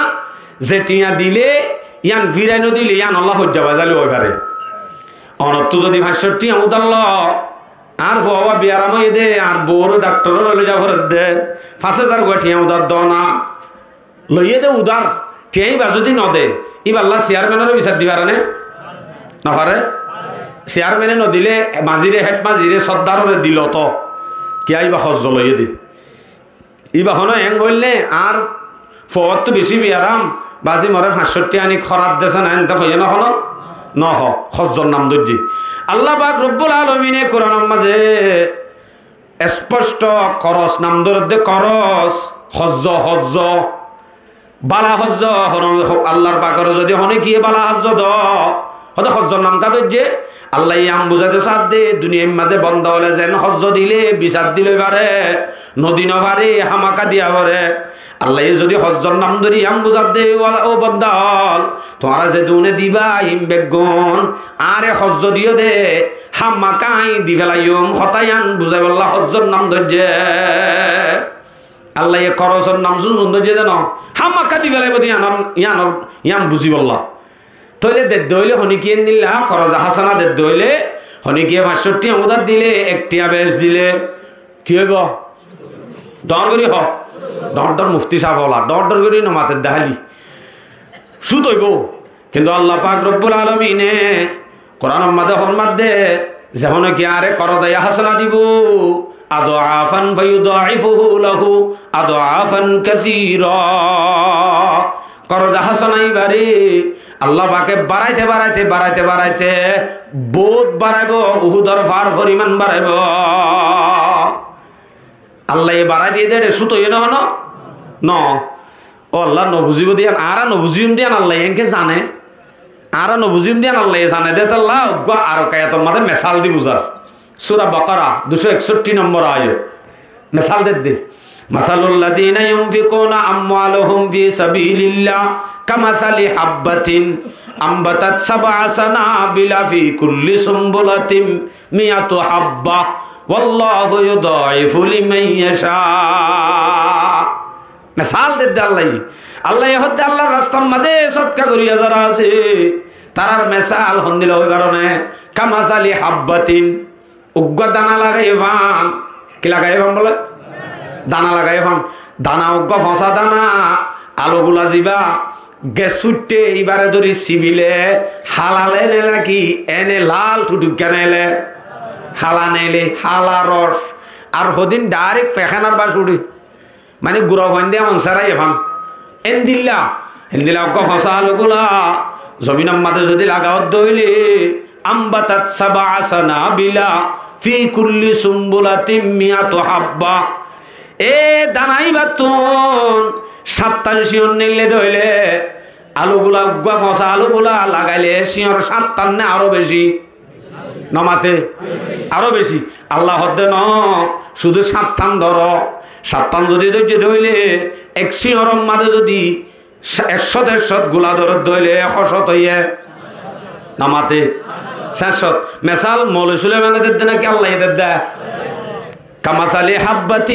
ze thiañ dilé, yían fírai nodilé, yíanolla hoijja baizali ói fare. Onottú zodi fañs cót thiañ udár lo, añár fua biyaram óiye dé, añár bouwóre dhaktorot loizai foré dé, fañs házar gua thiañ udár do na. Loiyé dé udár, thiañ íba zodi node, íballa siyarmenoré bisar di fare né? Nofare. Siyarmene nodilé maziré, hed maziré, soddaroré dilo to. Kiyá íba hozzo loiyé dé. Íba honó eén hoilé, añár fuattú bicí biyaram, bazi more fañs cót thiañ aní horat dé sá na, eén dé hoiyé nohó, nohó, hozzor nam dóijje. Allah pak Robbul Alomine Kuranor mazé esposto koros nam dóre dé, koros, hozzo, hozzo. Bála hozzo, hono, ho-, Allar pakore zodi honókiye bála hozzo do, hoó dé hozzor nam kiyá dóijje? Allaye yían buzaito saádde, duniyair mazé bonda ókkole zeén hozzo dilé bisar di loi fare, nodi nofare, hámaka diya fore. Allaye zodi hozzor nam dóri yían buzadde, ó bonda ókkol, tuáñra ze dune diba, hín beggún añáre hozzo diyó dé, hámaka aññí di felaiyum, hotá yían buzaibólla hozzor nam dóijje. Allaye korosor nam sun sun dóijje zeno, hámaka di felaibó dé yíanor, yíanor, yían buzibólla. Tóile dedde óile honókiye endilla koroze hásana dedde óile, honókiye fañs cót thiañ udár dilé, ek thiañ bec dilé, ki óibo? Dhoóñr gorí hoó. Dhoóñr dhoóñr mufti sáb ókkol, dhoóñr dhoóñr gorí no mate dé háli. Sút óibo. Kintu Allah pak Robbul Alomine Kuranor mazé hormat dé, ze honókiye añáre koroze hásana dibo, أضعافا فيضاعفه له أضعافا كثيرة. Koroze hásana íbaré Allah pake baraite, baraite, baraite, baraite bout baraibo, Uhudor far foriman baraibo. Allaye barai diyé dé, sút óiye nohó? No. Ó Allah, no buzibó dé yían, añára no buziyum dé yían Allaye eénke zane. Añára no buziyum dé yían Allaye zane dé, tolla uggúa ar ek ayator mazé mesal di buzar. Sura Bakara, ducó eksottí nombor ayat. Mesal dedde. مثل الذين ينفقون أموالهم في سبيل الله كمثل حبة أنبتت سبع سنابل في كل سنبلة مائة حبة والله يضاعف لمن يشاء. Mesal dedde Allaye. Allaye hoó dé Allar rastar mazé sodka gorí zará asé, tarár mesal hondilla óibar né? كمثل حبة. Uggúa dana lagaiyé fán. Ki lagaiyé fán bóle? Dana lagaiyé fán. Dana uggúa fosá dana, alugula zibá, ges uiththé ibáre dóri sibile, hala lé né náki, ene lal thuthukká né lé? Hala né lé, hala ros. Ar hodún dhairek fekhánar bas uçé. Mani gura fuain de hon seraiyé fán. Endilla, endilla uggúa fosá alugula zominor mazé zodi lagá dé óile, أنبتت سبع سنابل في كل سنبلة مائة حبة. E dana íbattún sattán cíñor neille dé óile, alugula uggúa fosá alugula lagaile cíñor sattán né aró beci? No mate? Aró beci. Allah hoó dé no, cúdu sattán dóro. Sattán zodi dóijje dé óile, ek cíñoror mazé zodi sa-, ek cót, ek cót gula dóre dé óile, ek cót óiye? No mate? Sañt cót. Mesal mouloi Suleimane dedde náki Allaye dedde? كمثل حبة,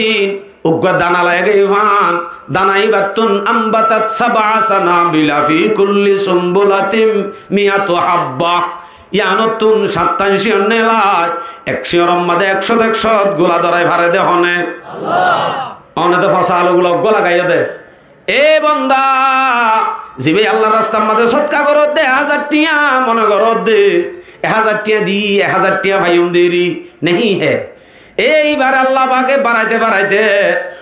uggúa dana lagaiyé fán, dana íbattún أنبتت سبع سنابل في كل سنبلة مائة حبة. Yíanottún sattán cíñor neilai, ek cíñoror mazé ek cót ek cót gula dórai fare dé hone? Allah. One dé fosá alugula uggúa lagaiyé dé. E bonda, zibá Allar rastar mazé sodka goródde, ek házar thiañ mone goródde, ek házar thiañ di, ek házar thiañ faiyum deri, nehi hé. E ibáre Allah pake baraite baraite,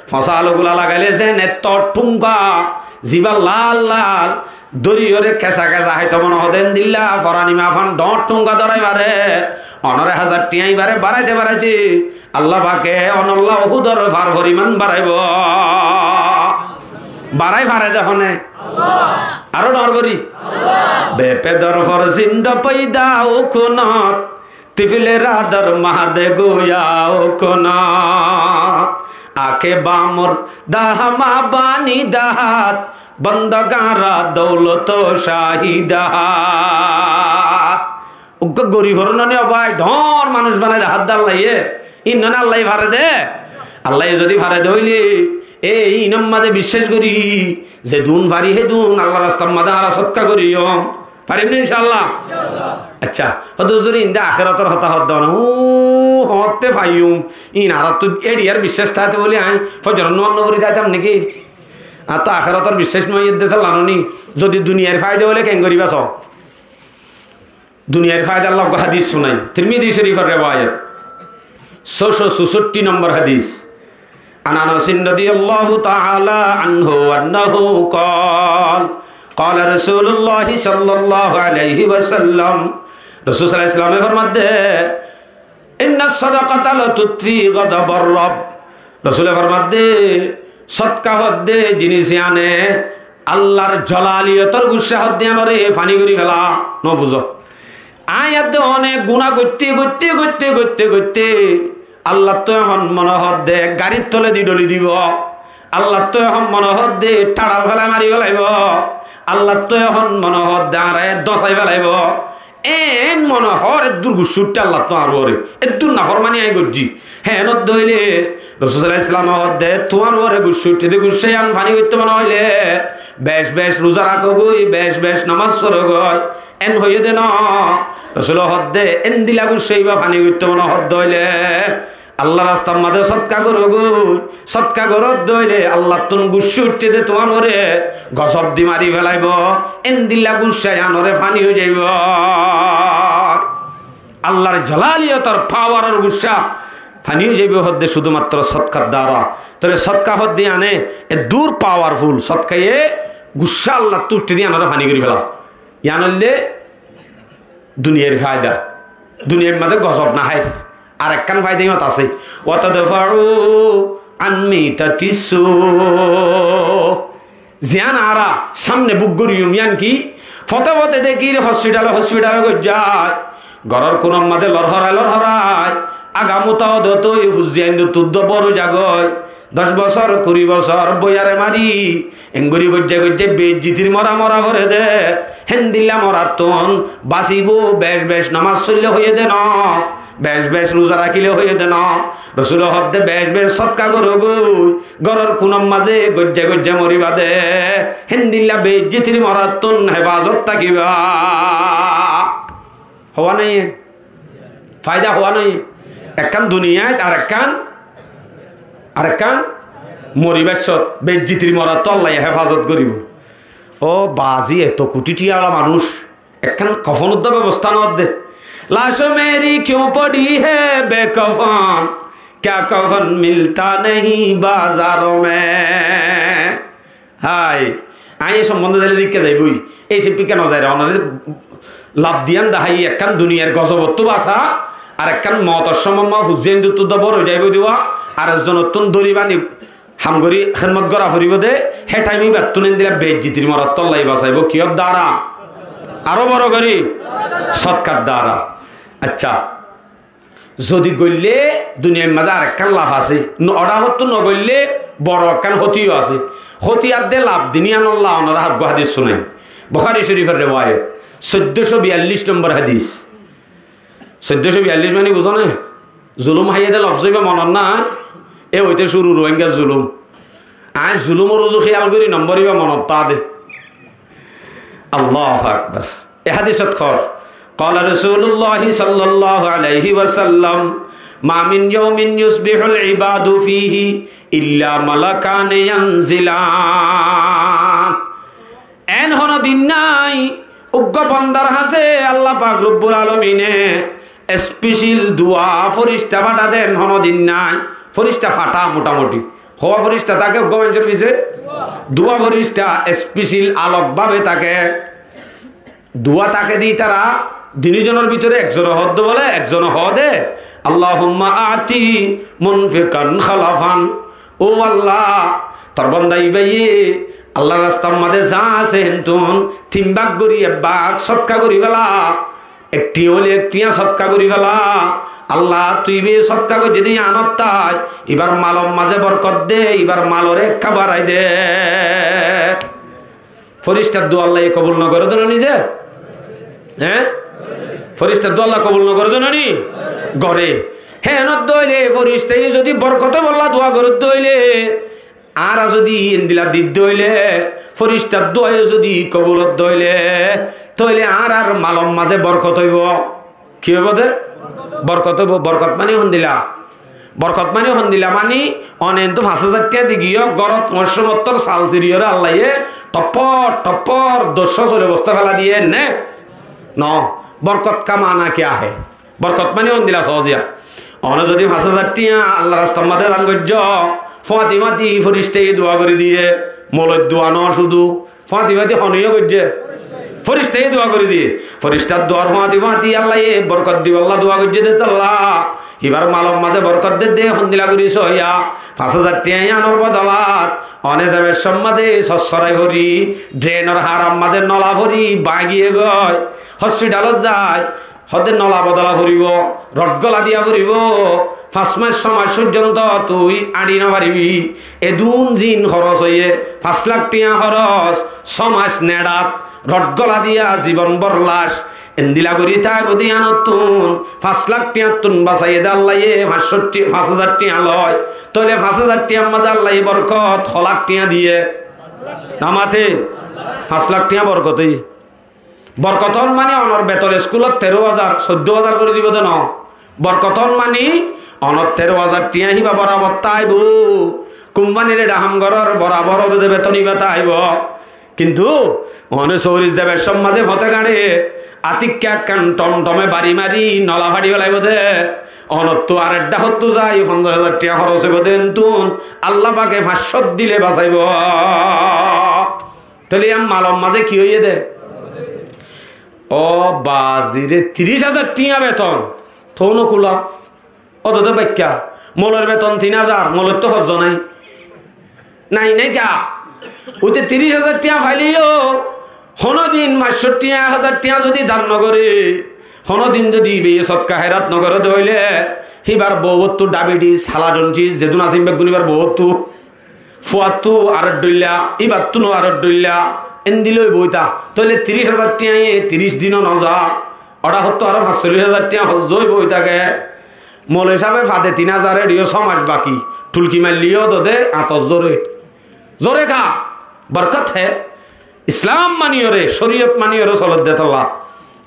fosá alugula lagaile zeén ettór thunga, zibá lal lal, dóriyoré kesa kesa háito mone hoó dé endilla, foranima fán dhoóñr thunga dórai fare, onor ek házar thiañ ibáre baraite baraite, Allah pake onolla Uhudor far foriman baraibo. Barái fare de hone? Allah. Aró dhoóñr gorí. Allah. Bepedor forzindo foida ó kunot, tiflera dor ma de goya ó kunot. Ake bamor dahama bani dahat, bondogan ra doulot cáhi dahat. Uggwá gorif ór noni ó bái, dhoóñr manúic banai de hádde Allaye. Ín noni Allaye fare de. Allaye zodi fare de óile, e, ín or maze biccác gorí, zedún fari hedún Allar rastar maze añára sótka goijjum. Farim ni incállah? Accá, hóde huzur, ín de akérotor hotá hoó de na. Ó, hoóñtte faiyum. Ín añárattú eçiyar biccác táite bóli añí fozoror nomaz no fori táitam niki? Añáttu akérotor biccác no, ín de tálla noni. Zodi duniyair faida óile keén goríba só? Duniyair faidalla uggwá hadis sunai, Tirmidi Corifor rewayat, sócó susotti nombor hadis. عن أنس رضي الله تعالى عنه أنه قال، قال رسول الله صلى الله عليه وسلم. Rosul sallallahu alaihi wasallame formadde, إن الصدقة لتطفئ غضب الرب. Rosule formadde, sótka hoódde jinis yíane Allar zolaliyotor guccá hoódde yíanore fani gorí fela. No buzó? Añí edde onek guná goitté, goitté, goitté, goitté, goitté, Allattú ehón mone hoódde garir toledi dholi dibo. Allattú ehón mone hoódde thaçal felai mari felaibo. Allattú ehón mone hoódde añáre dosai felaibo. Eén mone hoór eddur guccá uiththé Allattú añár uore. Eddur naformani añí goijjí. Hé, eén ódde óile Rosul sallallahu alaihi wasallame hoódde, tuáñr uore guccá uiththé de guccá yían fani goittó mone hoilé, bec bec ruza rakógoi, bec bec nomaz forogoi. Eén hoiyé de no. Rosule hoódde, endilla guccá ibá fani goittó mone hoódde óile, Allar rastar maze sótka gorógoi, sótka goródde óile Allattún guccá uiththé de tuáñr uore gozob di mari felaibo, endilla guccá yíanore fani ói zaibo. Allar zolaliyotor pawaror guccá fani ói zaibo hoódde cúdumattro sótkar duara. Tóile sótka hoódde yíane eddur pawarful, sótkaye guccá Allattú uiththé de yíanore fani gorí fela. Yían óilde duniyair faida. Duniyair maze gozob no háir. Arekkán faida yíanot asé. وتدفع عن ميتة السوء. Ziyán añára sámne buk goijjum, yían ki? Fote fote dekír hospitale hospitale goijjai. Góror kunor maze lorhorai lorhorai. Agamuta odot ói fuzzi aindottu uddó bor ói zagói. Doc bosór, kuri bosór boiyare mari, engori goijjé goijjé beijjitir mora mora foré dé. Héndilla morattún basibóu, bec bec nomaz foillé hoiyé dé noó, bec bec ruza rakíle hoiyé dé noó. Rosule hoódde bec bec sótka gorógoi, góror kunor mazé goijjé goijjé moribá dé. Héndilla beijjitir morattún hefazot tákiba. Hoó nái? Faida hoó nái? Ekkán duniyait, arekkán, arekkán moribár sót, beijjitir morattú Allaye hefazot goríbou. Ó bazi, eto kuthi thiyala manúic, ekkán kofon uddá bebosta no dé. لاشوں میری کیوں پڑی ہے بے کفن، کیا کفن ملتا نہیں بازاروں میں۔ Hái, aññí e sombonde zaile dikká zaibói. Ei sippikka no zaire, onore laf diyan dahái, ekkán duniyar gozobottú basa, ar ekkán moutor somot ma fuzzi aindottu dá bor ói zaibói dé, ar ekzonottún dóri bani ham gorí hédmot gorá foribóu dé, hé thaim ibattún endilla beijjitir morattú Allaye basaibóu. Kiyór dára? Aró boro gorí, sótkar dára. Accá. Zodi goille duniyair mazé arekkán laf asé, no, oçá hottú no goille boro ekkán hóti yó asé. Hóti ar dé laf din yíanolla onoré uggwá hádis sunáir. Bukári Córifor rewayet, soiddó cót biyallic nombor hádis. Soiddó cót biyallic mani buzó né? Zulúm háiye dé lofzó ibá monot nái? E óite cúru Ruáingar zulúm. Aññí zulúmor uzu kéyal gorí nombor ibá monot táde. Allahu Akbar. E hádisot hoór, قال رسول الله صلى الله عليه وسلم، ما من يوم يصبح العباد فيه إلا ملكان ينزلان. Eén honó din nái, uggwá bandar hañsé Allah pak Robbul Alamine especil duwa forista fáthá dé, eén honó din nái. Forista fáthá motamuti. Hoó forista táke uggwá maincór fisé? Duwa forista especil alok bábe táke. Duwa táke dé ítara dini zonor bútore ekzone hoó dé bóle, ekzone hoó dé, اللهم أعط منفقا خلفا. Ó Allah, tor banda ibáye Allar rastar mazé za asé héntun tin bák gorí ek bák sótka gorí féla. Ek thiañ óile ek thiañ sótka gorí féla. Allah, tui íba sótka goijjé de yíanottú, íbar malor mazé borkot de, íbar maloré ekká barái de. Fíristár dua Allaye kobul no goré de no nize? Hé? Fíristár dua Allah kobul no goré de no ni? Goré. Hé, hénot de óile fíristaye zodi borkot óibolla dua goré de óile, añára zodi endilla didde óile, fíristar duaye zodi kobul ódde óile, tóile añárar malor mazé borkot óibo. Ki óibo de? Borkot óibo. Borkot mani hondilla? Borkot mani hondilla mani, one entú fañs házar thiañ di giyó, górot foñsó mottor sal siriyóre Allaye toppor toppor doccó sóile bostá félai diyé né? No. Borkot ka mana kya hai? Borkot mani hondilla soóziya. One zodi fañs házar thiañ Allar rastar mazé dan goijjó, fúañti fúañti fíristaye dua gorí diyé, moloir dua no cúdu, fúañti fúañti hone goijjé, fíristaye dua gorí diyé. Fíristar duar fúañti fúañti Allaye borkot dibolla dua goijjé de tolla, íbar malor mazé borkot de de hondilla gorí soóya. Fañs házar thiañ yíanor bodolat one ze beccór mazé sossorai fori, drenor harar mazé nola fori báñgi giyé goi, hospitalot zai, hoódde nola bodola foribó, rod gola diya foribó, fañs mac, só mac foijjonto tui añçi no faribi. Edún zin hóros óiye, fañs lak thiañ hóros, só mac neçat, rod gola diya zibon bór lac. Endilla gorí táibo de yíanottún, fañs lak thiañttún basaiyé de Allaye, fañs cót thi-, fañs házar thiañ loi. Tóile fañs házar thiañr mazé Allaye borkot ho lak thiañ diyé? No mate. Fañs lak thiañ borkot óiye. Borkot ón mani onor beton eskulot teró házar, soiddó házar gorí dibo de no. Borkot ón mani onor teró házar thiañ híba borabor táibo. Kumpanir eçe ham gorór borabor ódde beton híba táibo. Kintu one sórir ze beccór mazé foté gañçe atikká ekkán tomtome bari mari nola fáçi félaibo de. Onottú ar ek dhákottú zai fonzaic házar thiañ hóros óibo de, entún Allah pake fañs cót dile basaibo. Tóile yían malor mazé ki óiye de? Ó bazire, tiríc házar thiañ beton, tóu no kula. Ódode baikká, moloir beton tin házar, moloir tó hozzó nái. Nái, nái ka? Óite tiríc házar thiañ faileyó, honódin fañs cót thiañ, ek házar thiañ zodi dan no goré, honódin zodi íbaye sodka hérat no goré de óile, híbar bouwóttu diabetes, hala jontis, zedún asé beggún íbar bouwóttu. Fuattú aró dhoilla, íbattúnou aró dhoilla, endilla óibo óita. Tóile tiríc házar thiañye tiríc dinó no za, óra hottú aró fañsollic házar thiañ hozzó óibo ói táke. Moloi sábe fade tin házar, eçiyó só mac baki, thulki mailleyó dode añtot zóre. Zóre ka? Borkot he. Islam maniyóre, córiyot maniyóre solodde tolla.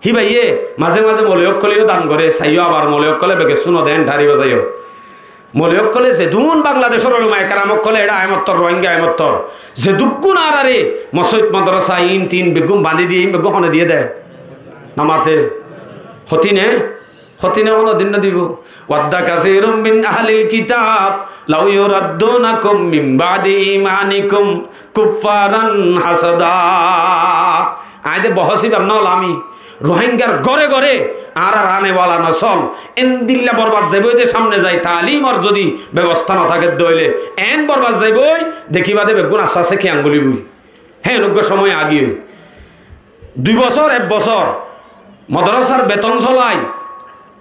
Híbaye mazé mazé moloi ókkoleyó dan goré, saiyó abar moloi ókkole begessú no de, enthári bazaiyó. Moloi ókkole zedún Bangladecór ulumaye keram ókkole eçé aimottor, Rohingya aimottor, zedukkún añárare mosóit, modorosa, in tin beggún bañdí diyé, in beggún hone diyé de? No mate. Hotine, hotine honodin no dibo. Wadda kasirun min ahlil kitab law yuraddunakum min ba'di imanikum kuffaran hasada. Aññí de bohós íbar no ólam, Rohingyar góre góre añárar ane wala nosol endilla borbad zaibói de, samne zai taalimor zodi bebosta no táke de óile eén borbad zaibói, dekíba de beggún asté asté kiyan gulibói. Héen uggúa cómoi agiyói. Dui bosór, ek bosór modorosar beton solai,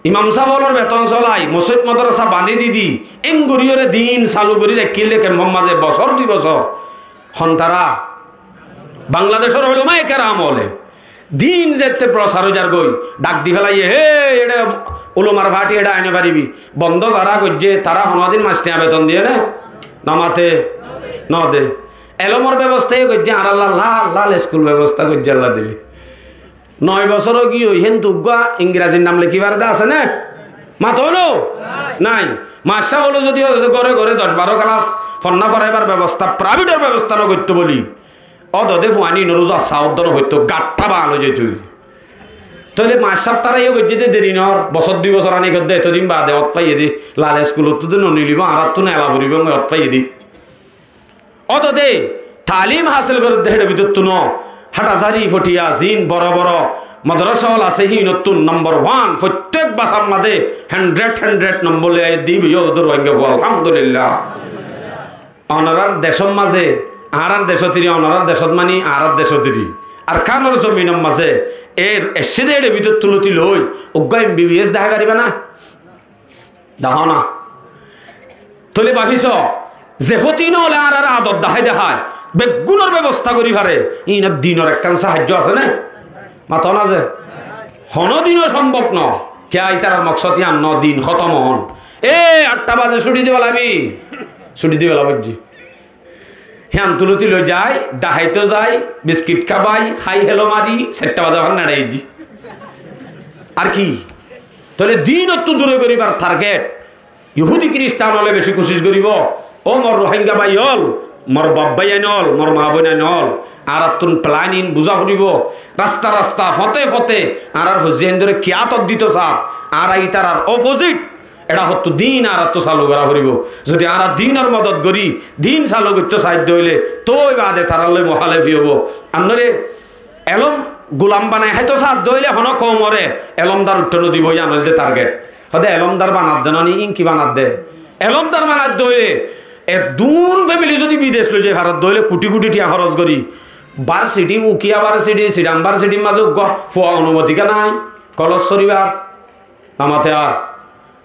imam sáb ólor beton solai, mosóit modorosa bañdí di di, éngoríyoré din salu gorí raikkíl de kempór mazé bosór dui bosór. Hontará? Bangladecór ulumaye keram óle. Din zette prosar ói zargói, dhak di félaiyé, "Hé, eçé ulumar fathi, eçé ai no faribi." Bondó zará goijjé, tará honódin fañs thiañ beton diyé né? No mate, no de. Elómor bebosta yó goijjé, añárálla lal lal eskul bebosta goijjé Allah dile. Noi bosór óigiyoi, héntu uggúa Ingrazir nam lekí fare de asé né? Mato no? Nai. Mastor sáb óle zodi góre góre doc baró kelas fonná foraibar bebosta, praibetor bebosta no goittó bóli, ódode fuain inoré zassa óddo no foittó, gattá baal ói zaitó. Tóile mastor sáb tará yó goijjé de deri nor, bosór dui bosór ani goddé, etodin bade ót faiyé de, lal eskulottú de no nilibó, añárattú nela foribó, ót faiyé de. Ódode taalim hásil gorédde héçe bútottu no, Hathazari, Pothiya, zin boro boro modorosa ól asé, híinottún nombor wan, fottek basar mazé hendred hendred nombor loi aiyé de, íba yó ódode Rohingya fua, Alhamdulillah. Onorár decór mazé Añárar decót eri, onorár decót mani añárar decót eri. Arkanor zominor mazé er eccé de éçe bútottu loti loi, uggwá M B B S dahái faribá ná? Dahó na. Tóile báfi so, ze hóti noóile añárar adot dahái dahái, beggúnor bebosta gorí fare, iínot dinor ekkán sahaijjo asé né? Mató na ze. Honódinó cómbob no. Kiyá, ítarar moksód yían no, din hótom on. E, aṭṭa baze cúthi diba laibi. Cúthi diba laibi. Hían tuloti loi zai, dhaháito zai, biskit hábai, hái hélo mari, sairṭa baze fán neçai di. Ar ki? Tóile dinottú dure goríbar target. Yohúdi kiristan óle beci kucíc goríbo. Ó mor Rohingya bái ól, mor baf báiyain ól, mor maa bóinain ól, añárattún planin buzá foribó. Rasta rasta, fote fote añárar foijjaindóre kiyá tót dito sar, añára ítarar opposite. Eçé hottú din añárattú salu gorá foribó. Zodi añára dinor modot gorí, din salu goittó saidde óile, tói baade tarár loi muhalefi óibo. Annóre elóm gulam banai háito saidde óile honó koumoré elómdar uiththó nodibó, yían óilde target. Hóde elómdar banadde noni, ín ki banadde? Elómdar banadde óile, eddún femili zodi bidec loi zai faredde óile, kuthi kuthi thiañ hóros gorí, varsiti, Ukiya varsiti, Siram varsitir mazé uggwá fua onumotika nái, kolos soribar. Namate ar.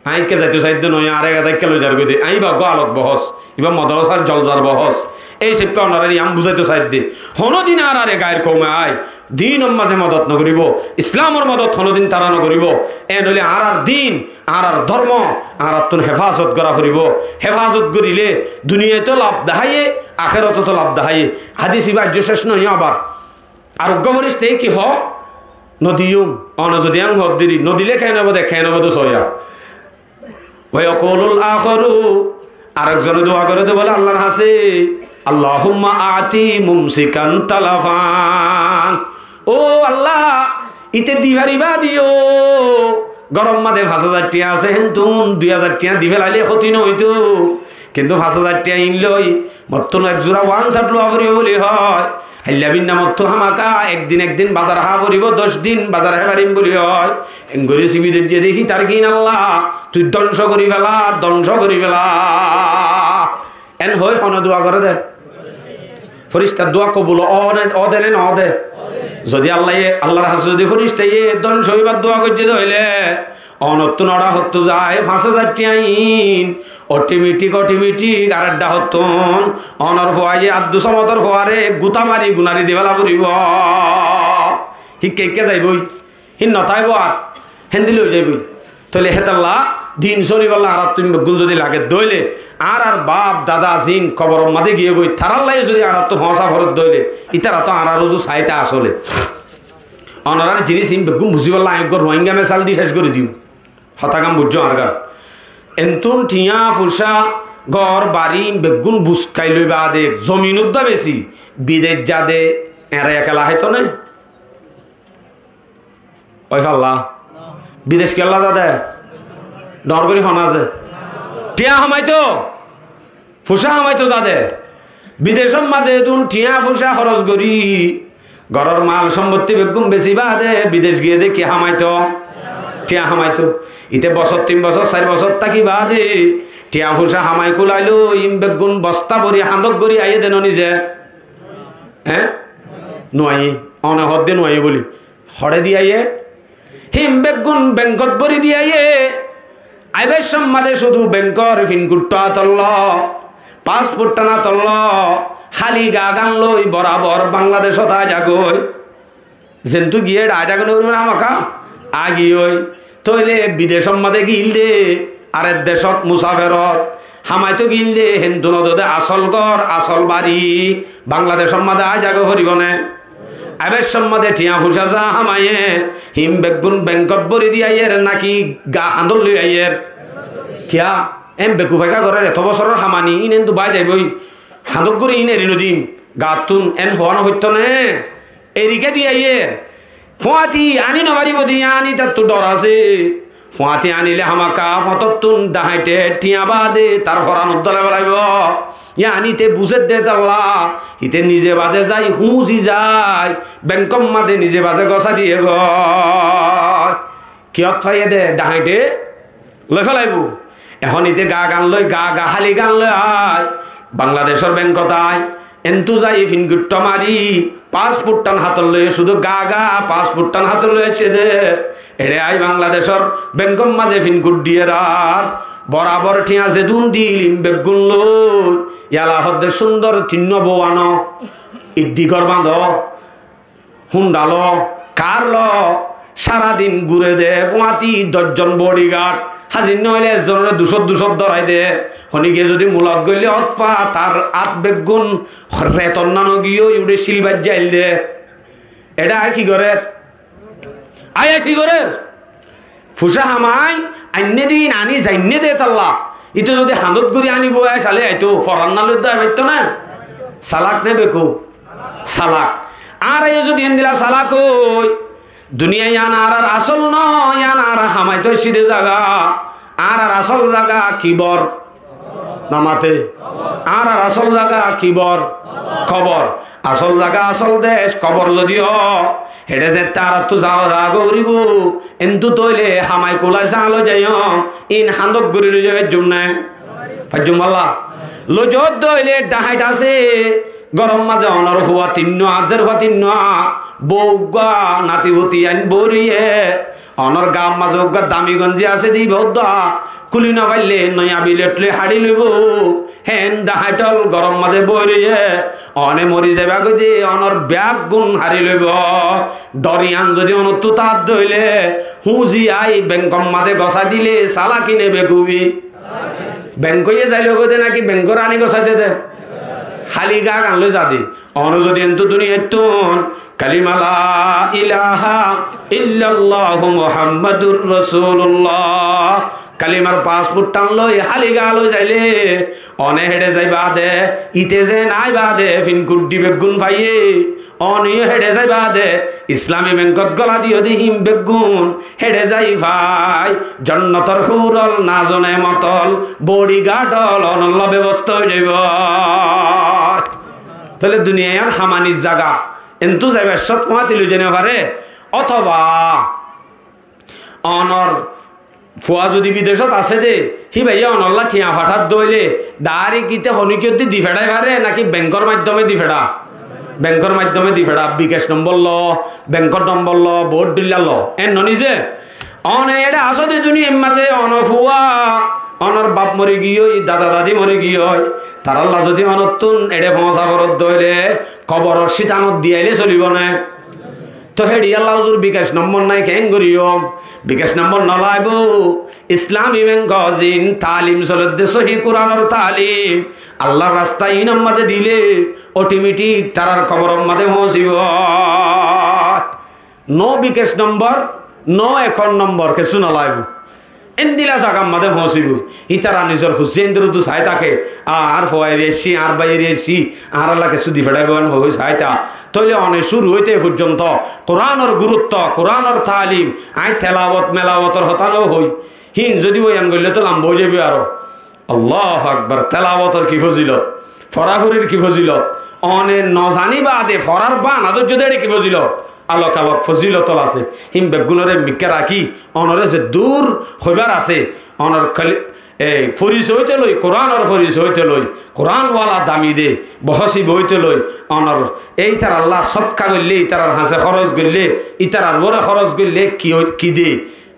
Aññí ekká zaito saidde noó, añáre ek zaga ekká loi zargói de. Aññí íba uggwá alot bohós. Íba modorosar jolzar bohós. Ei sóippá onoráre yián buzáito saidde. Honódin añáráre gair koume ai dinor mazé modot nogoríbo, Islamor modot honódin tará nogoríbo. Eén óile añárar din, añárar dórmo, añárattún hefazot gorá foribó. Hefazot goríle duniyaitóu laf deháiye, akérotóu laf deháiye. Hádis íba aijjó céc noó abar. Ar uggwá fírictaye ki hoó? Nodiyúm. One zodi yián hoódde eri, nodilé keén óibo de, keén óibo de soóya. Wa yaqulul akharu, arek zone dua goré de bóle Allar hañsé, Allahumma a'ti mumsikan talafan. Ó Allah, íte di faribá diyó. Góror mazé fañs házar thiañ asé, héntun dui házar thiañ di felailé hóti noóitou. Kintu fañs házar thiañ iín loi mottún ek zura wan sat luwa foribó buli hoó. Háilla binna mottú hámaka ek din ek din bazar há foribó, doc din bazar há farim buli hoó. Engorí sibi dóijje de hítar gín Allah, tui dóngco gorí fela, dóngco gorí fela. Eén hoói hone dua goré de? Fírictar dua kobul óo ne, óo de ne noó de? Zodi Allaye, Allar hañsé zodi fírictaye dóngco óibar dua goijjé de óile, onottún oçá hottú zai, fañs házar thiañ iín, otometik, otometik, ar edda hottún, onor fuaye addu somotor fuare gutá mari gunari di fela foribó. Híkka híkka zaibói. Hín notáibo ar, héndilla ói zaibói. Tóile hétalla din sólibolla añárattún beggún zodi lage dóile, añárar baf dada zin koboror mazé giyé goi, tarálla zodi añárattú hoóñsa foredde óile, ítara to añárar uzu saita asóle. Onorár jinis ín beggún buzíbolla aññí eggúa Ruáingga mesal di céc gorí diyum. Hotágan buijjó añárgan. Entún thiañ fucá, gór bari ín beggún buskai loi baade zomin uddá besi bidec zade eñra ekela háito né? Ói falla. Bidec kiyólla zade? Dhoóñr gorí hoó na ze. Thiañ hamaito. Fucá hamaito zade. Bidecór mazé edún thiañ fucá hóros gorí, góror mal sombottí beggún besi baade bidec giyé de ki hamaito? Thiañ hamaito. Íte bosór, tin bosór, sair bosór táki baade thiañ fucá hamai kúlailoi ín beggún bostá bóri hañdók gorí aiyé de noó nize? Eé? Nuaiyé. One hoódde nuaiyé bóli. Hoçé di aiyé? Hín beggún bengkot bóri di aiyé. Aibar somma de cúdu bengkor fin kuththá tolló, pasfut thána tolló, háli gaa gán loi borabor Bangladecót aái zagói. Zentú giyé aái zagói, hámaka aái giyói. Tóile bidecót mazé giíl de, arek decót musaferot hamaitó giíl de, héntu nodé de asól gór, asól bari Bangladecót mazé aái zagói foribó né? Aibar somma de thiañ fucá za hamaiyé, hín beggún bengkot bóri di aiyér náki gaa hañdót loi aiyér? Kiyá? Eén bekufai ká gorér, etó bosóror hamani, ín entú bái zaibói. Hañdók gorí ín eri nodím, gaattún eén hoóa nofoittó né? Eri kiyá di aiyér? Fúañti aní nofaribó de, yían ítattú dhor asé. Fúañti aníle hámaka fotóttun dhahañiṭe thiañ baade tar foran uddá loi felaibó. Yían íte buzér de tálla, íte nize baze zai, húñzi zai, bengkór mazé nize baze gosá diyé goi. Kiyót faiyé de, dhahañiṭe loi felaibó. Ehón íte gaa gán loi, gaa gaa háli gán loi aái, Bangladecór bengkot aái, Entú zai finkuttó mari, pasport tán hátot loi, cúdu gá gá pasport tán hátot loi aiccé dé. Eçé aái Bangladecór benkór mazé finkut diyér ar borabor thiañ zedún dilim beggún loi, yala hoddé cúndor tinnúa bou ano, iddí gór bañdó, Hunda lo, kar lo, sára din gure dé, fúañti doc zon bodigard. Házir noóile ekzonoré ducót ducót dórai dé. Honíkiye zodi mulot goillé ótfa, tar át beggún retor nano giyói uçé cíl baijjé ail dé. Eçé aái ki gorér? Aái aái ki gorér? Fucá hamai, ainné din aní zainné dé tálla. Íte zodi hañdót gorí aníbo, e sále aitó, foran naloi dé aibáitto ná? Salak né bekuf? Salak. Añára yó zodi endila salak ói, duniyai yián añárar asól no, yián añára hamaitó aiccí dé zaga. Añárar asól zaga kibor. Namate. Añárar asól zaga kibor? Kobor. Asól zaga, asól dec kobor zodi ó, héçe zette añárattú zaga zaga goríbo, entú tóile hamai kulai sáñloi zaiyóm, in hañdót gorí loi zai faijjum né? Faijjum bálla? Loi zoódde óile dhahaith asé, góror mazé onor fua tinnúa, zérfua tinnúa, bou uggúa, nati futi ain boói roiyé, onor gaar mazé uggúa dami gonzi asé dé íba uddúa kúli nofaillé noiya bilet loi haçi loibó. Héen dhahaithól góror mazé boói roiyé, one mori zaibá goi dé onor beggún haçi loibó. Dhor yián zodi onottú táadde óile, húñzi aái benkor mazé gosái dilé, salaki né bekufi? Benk óiye zailoi goi dé náki benkor aní gosái dé dé? Háli gá gan loi za dé. One zodi entú duniyaittún kalima la ilaha illallahu Muhammadur Rasulullah kalimar pasport tán loi háli gá loi zailé, one héçe zai baade, íte ze nai baade, finkut dhi beggún faiyé, one yó héçe zai baade, Islami benkot gola diyó dé hín beggún héçe zai fai, jonnotor húrol nazo nemotol bodigard ól onolla bebosta ói zaibó. Tóile duniyai yián hamanir zaga, entú zaibar cót fúañti loi zai nofaré, ótoba onor fua zodi bidecót asé dé, híbayé onolla thiañ fathádde óile, dhairek íte honíkiyottú di feçái faré náki benkor maiddóme di feçá? Benkor maiddóme di feçá, bikac nombor lo, benkor nombor lo, boóut dhóilla lo, en noní ze? One eçé asó dé duniyair mazé, one fua, onor baf mori giyói, dada dadi mori giyói, tarálla zodi onottún eçé foóñsa foredde óile, koboror cítanot diyailé solibo né? Tóu héçiyalla uzur bikac nombor nái, keén goríyum? Bikac nombor nolaibó. Islami benkot zin taalim soledde, sóhi Kuranor taalim, Allar rasta inor mazé dilé, otometik tarar koboror mazé foóñsibo. No bikac nombor, no ekaunt nombor, kessú nolaibó. Endila zagar mazé foóñsibo. Ítara nizor fuain dóre dóre sai táke, añár fua eri aiccí, añár bái eri aiccí, añárálla kessú di feçáibo en hoi sai táke. Tóile one cúru óite foijjonto Kuranor gurutto, Kuranor taalim, añí telawot melawotor hotá no hoi. Hín zodi boyan goillé tóu lamba ói zaibói aró. Allahu Akbar, telawotor ki fozilot, foraforir ki fozilot, one nozaní baade forar baana dóijjo dé eçé ki fozilot, alok alok fozilot ól asé. Hín beggúnoré mikká rakí, onoré zeddúr hoibár asé, onor kali-, e, forisoy óite loi, Kuranor forisoy óite loi, Kuran wala dami de bohósib óite loi, onor ítarallá sódka goillé, ítarar hañsé hóros goillé, ítarar uore hóros goillé ki oi-, ki de,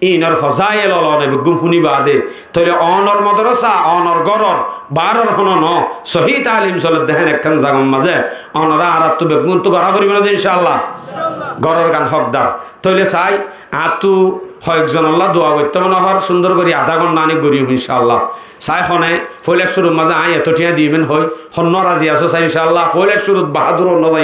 inor fozail ól one beggún fúni baade, tóile onor modorosa, onor góror, baáror honó no, sohí taalim soledde hén ekkán zagar mazé, onoré añárattú beggúnttú gorá foribó né de, incáalla? Gorár gan hókdar. Tóile sai, añáttu hoekzonollá dua goittó mone hoór, cúndor gorí adá gonná aní gorí, incáalla. Sai hone, foóila cúrur mazé añí eto thiañ diyum en hoi, honnúa razi asó sai, incáalla, foóila cúrut bahádur honnúa zai.